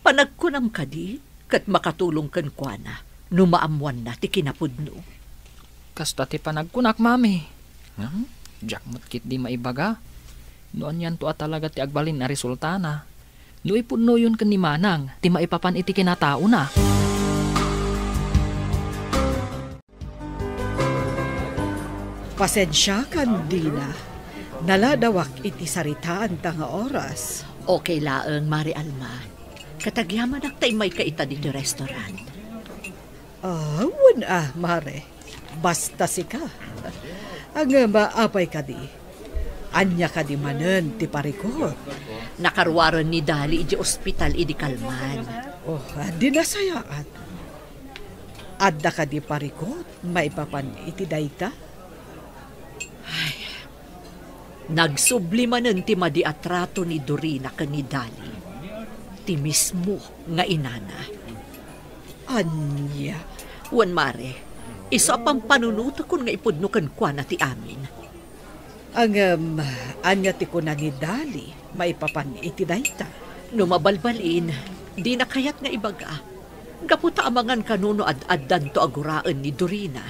Panagkunam kadi, ket makatulong kenkuana no maammoanna ti kinapudno. Kasta ti panagkunak, Mami. Hmm? Diak met ketdi maibaga no anianto a talaga ti agbalin a resultana no ipudnoyon ken ni Manang ti maipapan iti kinataona. Pasensiakan, Dina. Naladawak iti saritaanta nga oras. Okay laeng, Mare Alma. Ket agyamanak ta immayka ita ditoy restaurant. Ah, wen a, Mare. Basta sika. Ngem, apay kadi? Ania kadi manen ti parikut? Nakaruaren ni Dali idiay ospital idi kalman. Oh, di nasayaat. Adda kadi parikut maipapan iti dayta? Ay, nagsubli manen ti madi a trato ni Dorina ken ni Dali, ti mismo nga inana. Ania? Wen, Mare, isu a pampanunotekon nga ipudno kenkuana ti amin. Ngem, ania ti kuna ni Dali maipapan iti dayta? No mabalbalin, dina kayat nga ibaga. Gapu ta amangan kano no ad-addanto a guraen ni Dorina.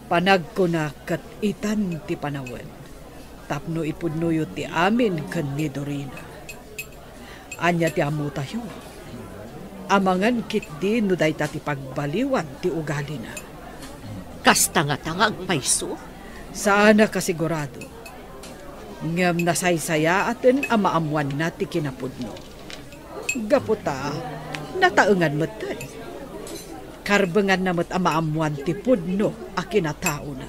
Panagkunak ket itan ti panawen. tapno ipudnoyo ti amin ken ni Dorina. Ania ti ammotayo? Amangan ketdi no dayta ti pagbaliwan ti ugalina. Kasta ngata nga agpayso? Saan a kasigurado. Ngem nasaysayaaten a maammoanna ti kinapudno. Gapu ta, nataengan metten. Karbenganna met a maammoan ti pudno a kinataona.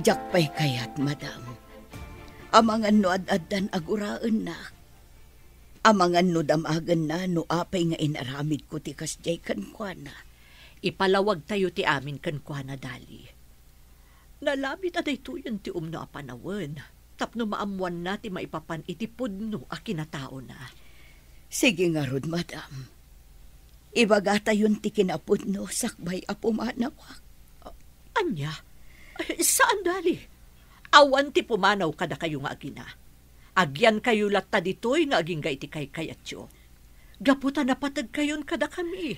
Diak pay kayat, madam. Amangan no ad-addan a guraennak. Amangan no damagenna no apay nga inaramidko ti kasdiay kenkuana. Ipalawagtayo ti amin kenkuana, Dali. Nalabit a daytoyen ti umno a panawen tapno maammoanna ti maipapan iti pudno a kinataona. Sige ngarud, madam. Ibagatayon ti kinapudno sakbay a pumanawak. A-, ania? Ay, saan, Dali. Awan ti pumanaw kadakayo nga agina. Agyankayo latta ditoy nga agingga iti kaykayatyo. Gapu ta napategkayon kadakami.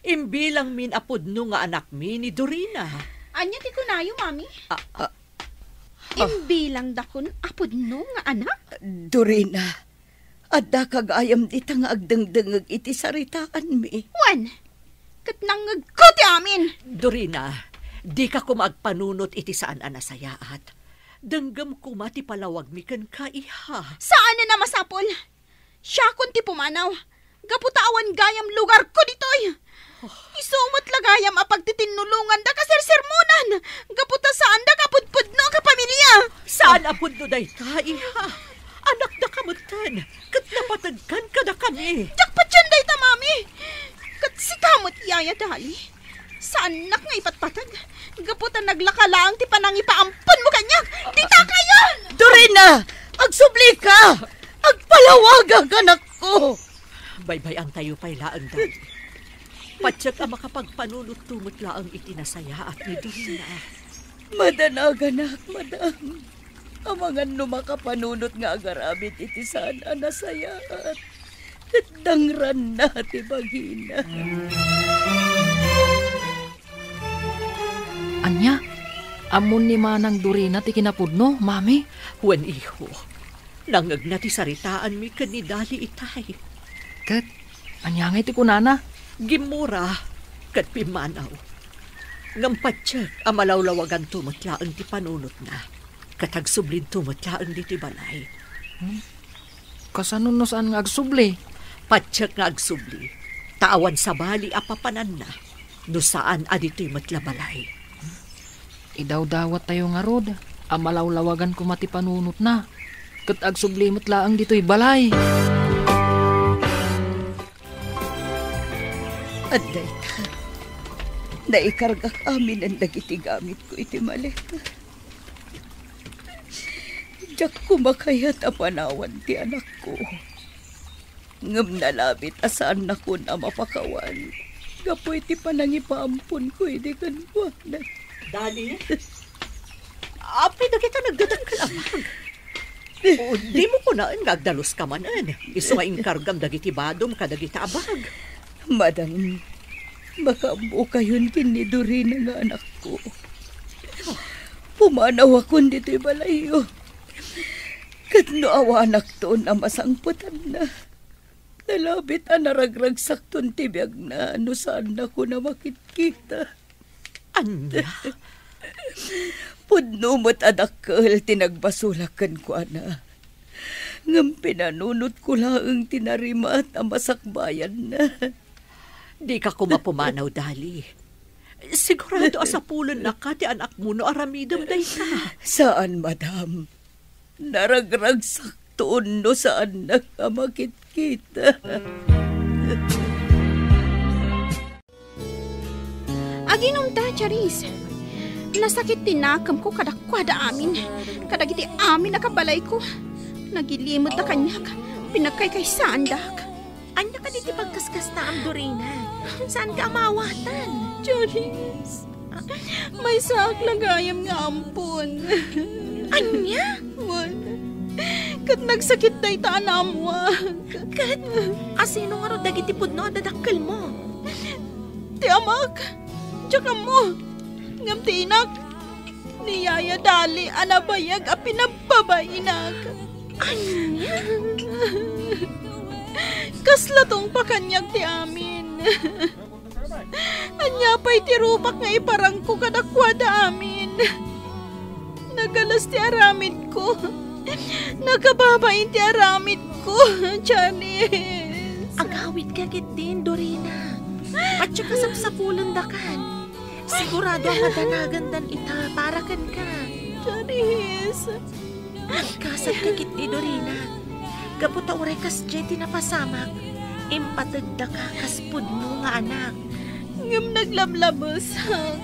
Imbilangmin a pudno nga anakmi ni Dorina. Ania ti kunayo, Mami? Ah, ah. Imbilangdakon a pudno nga anak? Dorina, addaka gayam dita nga agdengdengngeg iti saritaanmi. Wen, ket nangngegko ti amin. Dorina, dika koma agpanunot iti saan a nasayaat. Denggem koma ti palawagmi kenka, iha. Saanen a masapul. Siakon ti pumanaw. Gapu ta awan gayam lugarko ditoy. Isu met la gayam a pagtitinnulongan da ka sersermonan. Gapu ta saan da ka pudpudno a kapamilya. Saan a pudno dayta, iha? Anakda ka metten, ket napategkan kadakami. Diak patien dayta, Mami. Ket sika met, Yaya Dali. Saannak nga ipatpateg. Gapu ta naglaka laeng ti panangipaamponmo kaniak. Dita kayon! Dorina! Agsubli ka! Agpalawagak, anakko! Baybay-antayo pay laeng, Dali. Patiek a makapagpanunotto met laeng iti nasayaat ni Dorina. Madanaganak, madam. Amangan no makapanunot nga agaramid iti saan a nasayaat, ket dangranna ti bagina. Ania? Ammon ni Manang Dorina ti kinapudno, Mami? Wen, iho. Nangngegna ti saritaanmi ken ni Dali itay. Ket ania ngay ti kunana? Gimmura ket pimmanaw. Ngem patiek a malawlawaganto met laeng ti panunotna, ket agsublinto met laeng ditoy balay. Hmm? Kasano no saan nga agsubli? Patiek nga agsubli, ta awan sabali a papananna no saan a ditoy met la balay. Idawdawattayo ngarud a malawlawagan koma ti panunotna, ket agsubli met laeng ditoy balay. Adda ita, naikargak aminen dagiti gamitko iti maleta. Diak koma kayat a panawan ti anakko. Ngem nalabit a saannakon a mapakawan gapu iti panangipaamponko idi kenkuana. Dali, apay dagita nagdadakkel a bag? O, dimo kunaen nga agdaluska manen, isu nga inkargam dagiti badom kadagita a bag. Madam, makaammokayon ken ni Dorina nga anakko. Pumanawakon ditoy balayyo. Ket no awanakton a masangpetanna, nalabit a naragragsakton ti biagna no saannakon a makitkita. Ania? Pudno met a dakkel ti nagbasolak kenkuana. Ngem pinanunotko laeng ti narimat a masakbayanna. Dika koma pumanaw, Dali. Sigurado a sapulennaka ti anakmo no aramidem dayta. Saan, madam. Naragragsakton no saannak a makitkita. Aginom ta, Charis. Nasakit ti nakemko kadakuada amin, kadagiti amin a kabalayko. Nagilimed da kaniak, pinagkaykaysaandak. Ania kadi ti pagkaskastaam, Dorina? Saanka a maawatan? Charis, maysaak la gayam nga ampon. Ania? Wen, ket nagsakit dayta a naammoak. Ket asino ngarud dagiti pudno a dadakkelmo? Ti amak, diak ammo. Ngem ti inak, ni Yaya Dali a nabayag a pinagbabainak. Ania? Kasla tungpakaniak ti amin. Ania pay ti rupak nga iparangko kadakuada amin? Nagalas ti aramidko. Nakababain ti aramidko, Janice. Agawidka ketdin, Dorina. Patyo kasapsapulendakan. Sigurado a madanagandan ita para kenka. Janice. Nagkasatka ketdi, Dorina. Gapu ta uray kasdiay ti napasamak, impategdaka kas pudno nga anak. Ngem naglablabesak.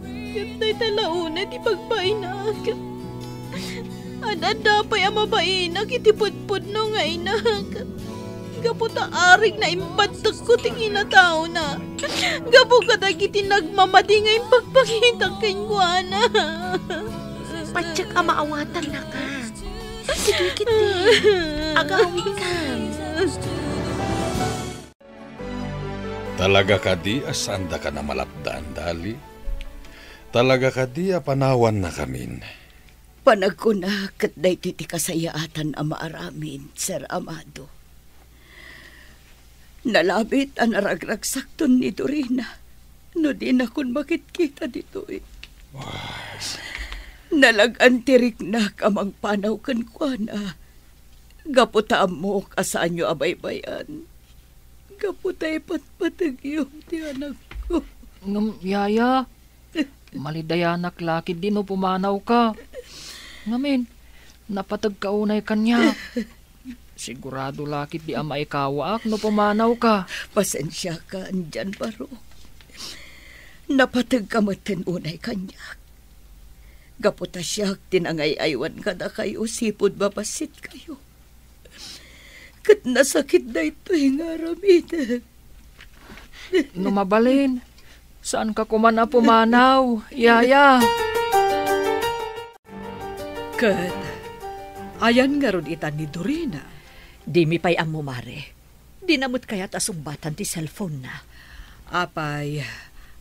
Ngem dayta la unay ti pagbainak. Ad-adda pay a mabainak iti pudpudno nga inak. Gapu ta arig naimbatekko ti kinataona. Gapu kadagiti nagmamadi nga impagpakita kenkuana. Patiek a maawatannaka. Sige, kiti. Agawidkan. Talaga kadi a saandakan a malapdan, Dali? Talaga kadi a panawannakamin? Panagkuna ket daytoy ti kasayaatan a maaramid, Sir Amado. Nalabit a naragragsakton ni Dorina no dinakon makitkita ditoy. Nalag-an ti riknak a mangpanaw kenkuana gapu ta ammok a saanyo a baybay-an gapu ta ipatpategyom ti anakko. Ngem, Yaya, malidayanak la ketdi no pumanawka. Ngamin, napategka unay kaniak. Sigurado la ketdi a maikawaak no pumanawka. Pasensiakan diay, Barok. Napategka metten unay kaniak. Gapu ta siak ti nangay-aywan kadakayo sipud mabassitkayo. Ket nasakit daytoy nga aramidek. No mabalin, saanka koma a pumanaw, Yaya. Ket ayan ngarud ita ni Dorina? Dimi pay ammo, Mare. Dina met kayat a sungbatan ti cellphone-na. Apay,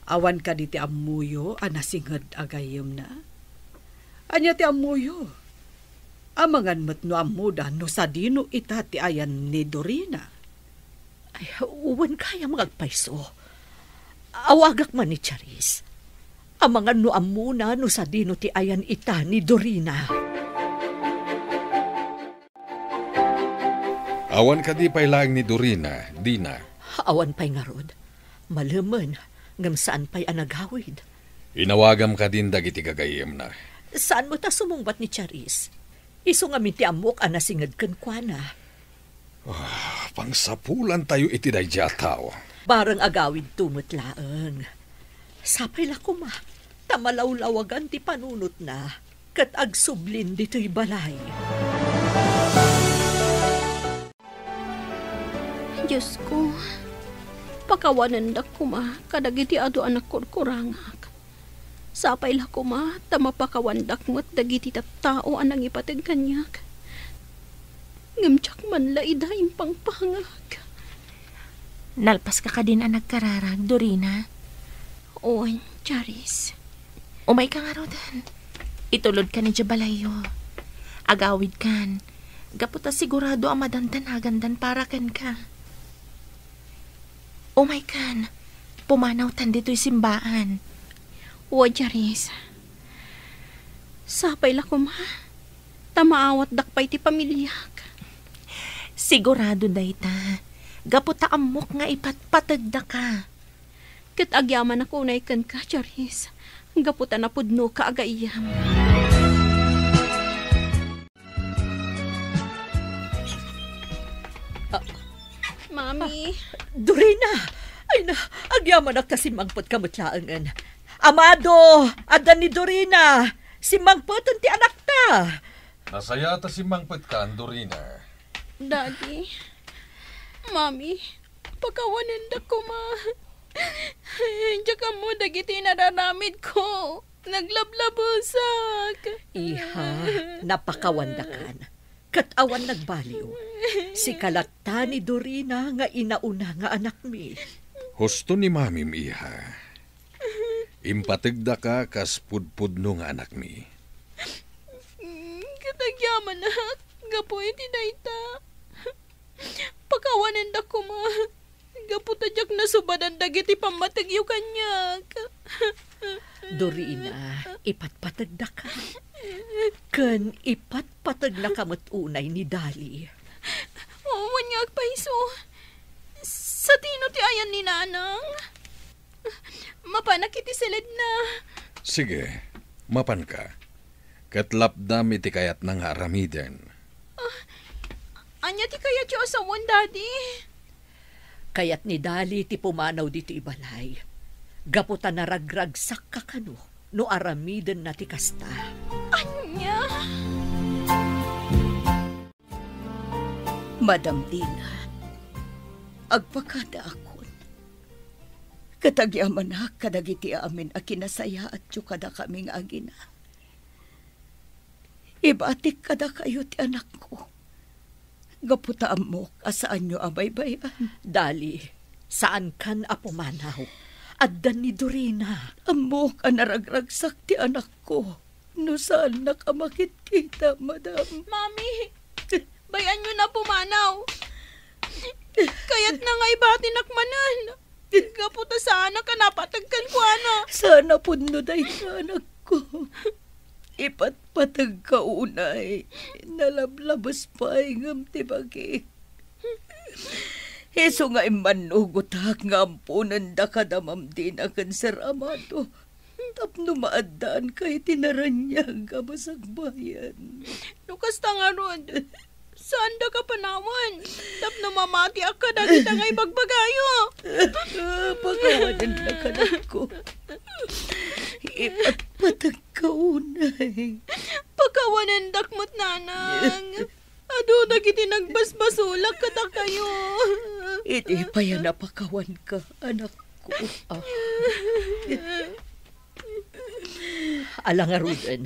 awan kadi ti ammoyo a nasinged a gayyemna? Ania ti ammoyo? Amangan met no ammoda no sadino ita ti ayan ni Dorina. Ay, wen gayam nga agpayso. Awagak man ni Charis. Amangan no ammona no sadino ti ayan ita ni Dorina. Awan kadi pay laeng ni Dorina, Dina? Awan pay ngarud. Malemen, ngem saan pay a nagawid. Inawagam kadin dagiti gagayyemna. Saan met a sumungbat ni Charis? Isu ngamin ti ammok a nasinged kenkuana. Ah, pangsapulantayo iti daydiay a tao. Bareng agawidto met laeng. Sapay la koma, ta malawlawagan ti panunotna, ket agsublin ditoy balay. Diosko, pakawanendak koma kadagiti adu a nagkurkurangak. Sapay la koma ta mapakawandak met dagiti tattao a nangipateg kaniak. Ngem diak man la ida impangpangag. Nalpaska kadin a nagkararag, Dorina? Wen, Charis. Umayka ngaruden. Itulodkan idiay balayyo. Agawidkan. Gapu ta sigurado a madandanagandan para kenka. Umaykan. Pumanawtan ditoy simbaan. Wen, Charis. Sapay la koma. Ta maawatdak pay ti pamiliak. Sigurado dayta. Gapu ta ammok nga ipatpategdaka. Ket agyamanak unay kenka, Charis, gapu ta napudnoka a gayyem. Ah. Mami. Dorina! Ay na, agyamanak ta simmangpetka met laengen. Amado, adda ni Dorina! Simmangpeten ti anakta! Nasayaat a simmangpetkan, Dorina. Daddy, Mami, pakawanendak koma. Diak ammo dagiti nararamidko. Naglablabesak. Iha, napakawandakan. Ket awan nagbaliw. Sika latta ni Dorina nga inauna nga anakmi. Husto ni Mamim, iha. Impategdaka kas pudpudno nga anakmi. Mm, ket agyamanak, gapu iti dayta, pakawanendak koma, gapu ta diak nasubadan dagiti pammategyo kaniak. Dorina, ipatpategdaka. Ken ipatpategnaka met unay ni Dali. Wen nga agpayso. Satino ti ayan ni Nanang? Mapanak iti siledna. Sige, mapanka. Ket lapdam iti kayatna nga aramiden. Ah, ania ti kayatyo a sawen, Daddy? Kayat ni Dali ti pumanaw ditoy balay. Gapu ta naragragsakka kano no aramidenna ti kasta. Ania? Madam Dina, agpakadaakon. Ket agyamanak kadagiti amin a kinasayaatyo kadakami nga agina. Ibatik kadakayo ti anakko. Gapu ta ammok a saanyo a baybay-an. Dali, saankan a pumanaw. Adda ni Dorina. Ammok a naragragsak ti anakko no saannak a makitkita, madam. Mami, bay-anyo na pumanaw. Kayatna nga ibatinak manen. Gapu ta saanak a napateg kenkuana. Saan a pudno dayta, anakko. Ipatpategka unay. Nalablabes pay ngem ti bagik. Isu nga immannugotak nga amponendaka da Ma'am Dina ken Sir Amado tapno maaddaanka iti naraniag a basagbayan. No kasta ngarud, saandaka panawen tapno mamatiak kadagita nga ibagbagayo. Pakawanennak, anakko. Ipatpategka unay. Pakawanendak met, Nanang. Adu dagiti nagbasbasolak kadakayo. Idi pay a napakawanka, anakko. Ah. Ala ngaruden,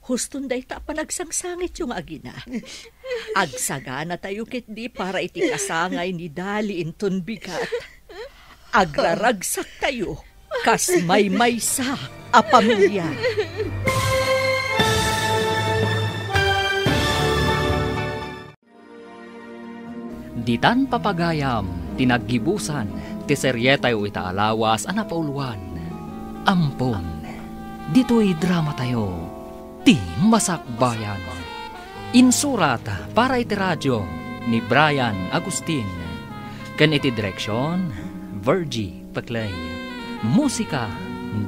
huston dayta a panagsangsangityo nga agina. Agsaganatayo ketdi para iti kasangay ni Dali inton bigat. Agraragsaktayo kas maymaysa a pamilia. Ditan papagayam ti naggibusan ti serietayo ita a lawas a napauluan, Ampon. Ditoy dramatayo, Ti Masakbayan. Insurat para iti radio ni Brian Agustin, ken iti direksion, Virgie Peclay. Musika,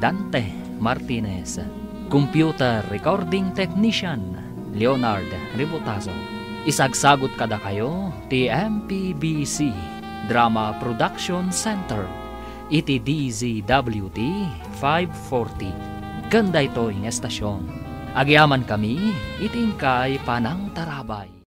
Dante Martinez. Computer recording technician, Leonard Ributazo. Isagsagut kadakayo ti M P B C Drama Production Center iti D Z W T five forty. Ken daytoy nga estasion, agyamankami iti inkay panangtarabay.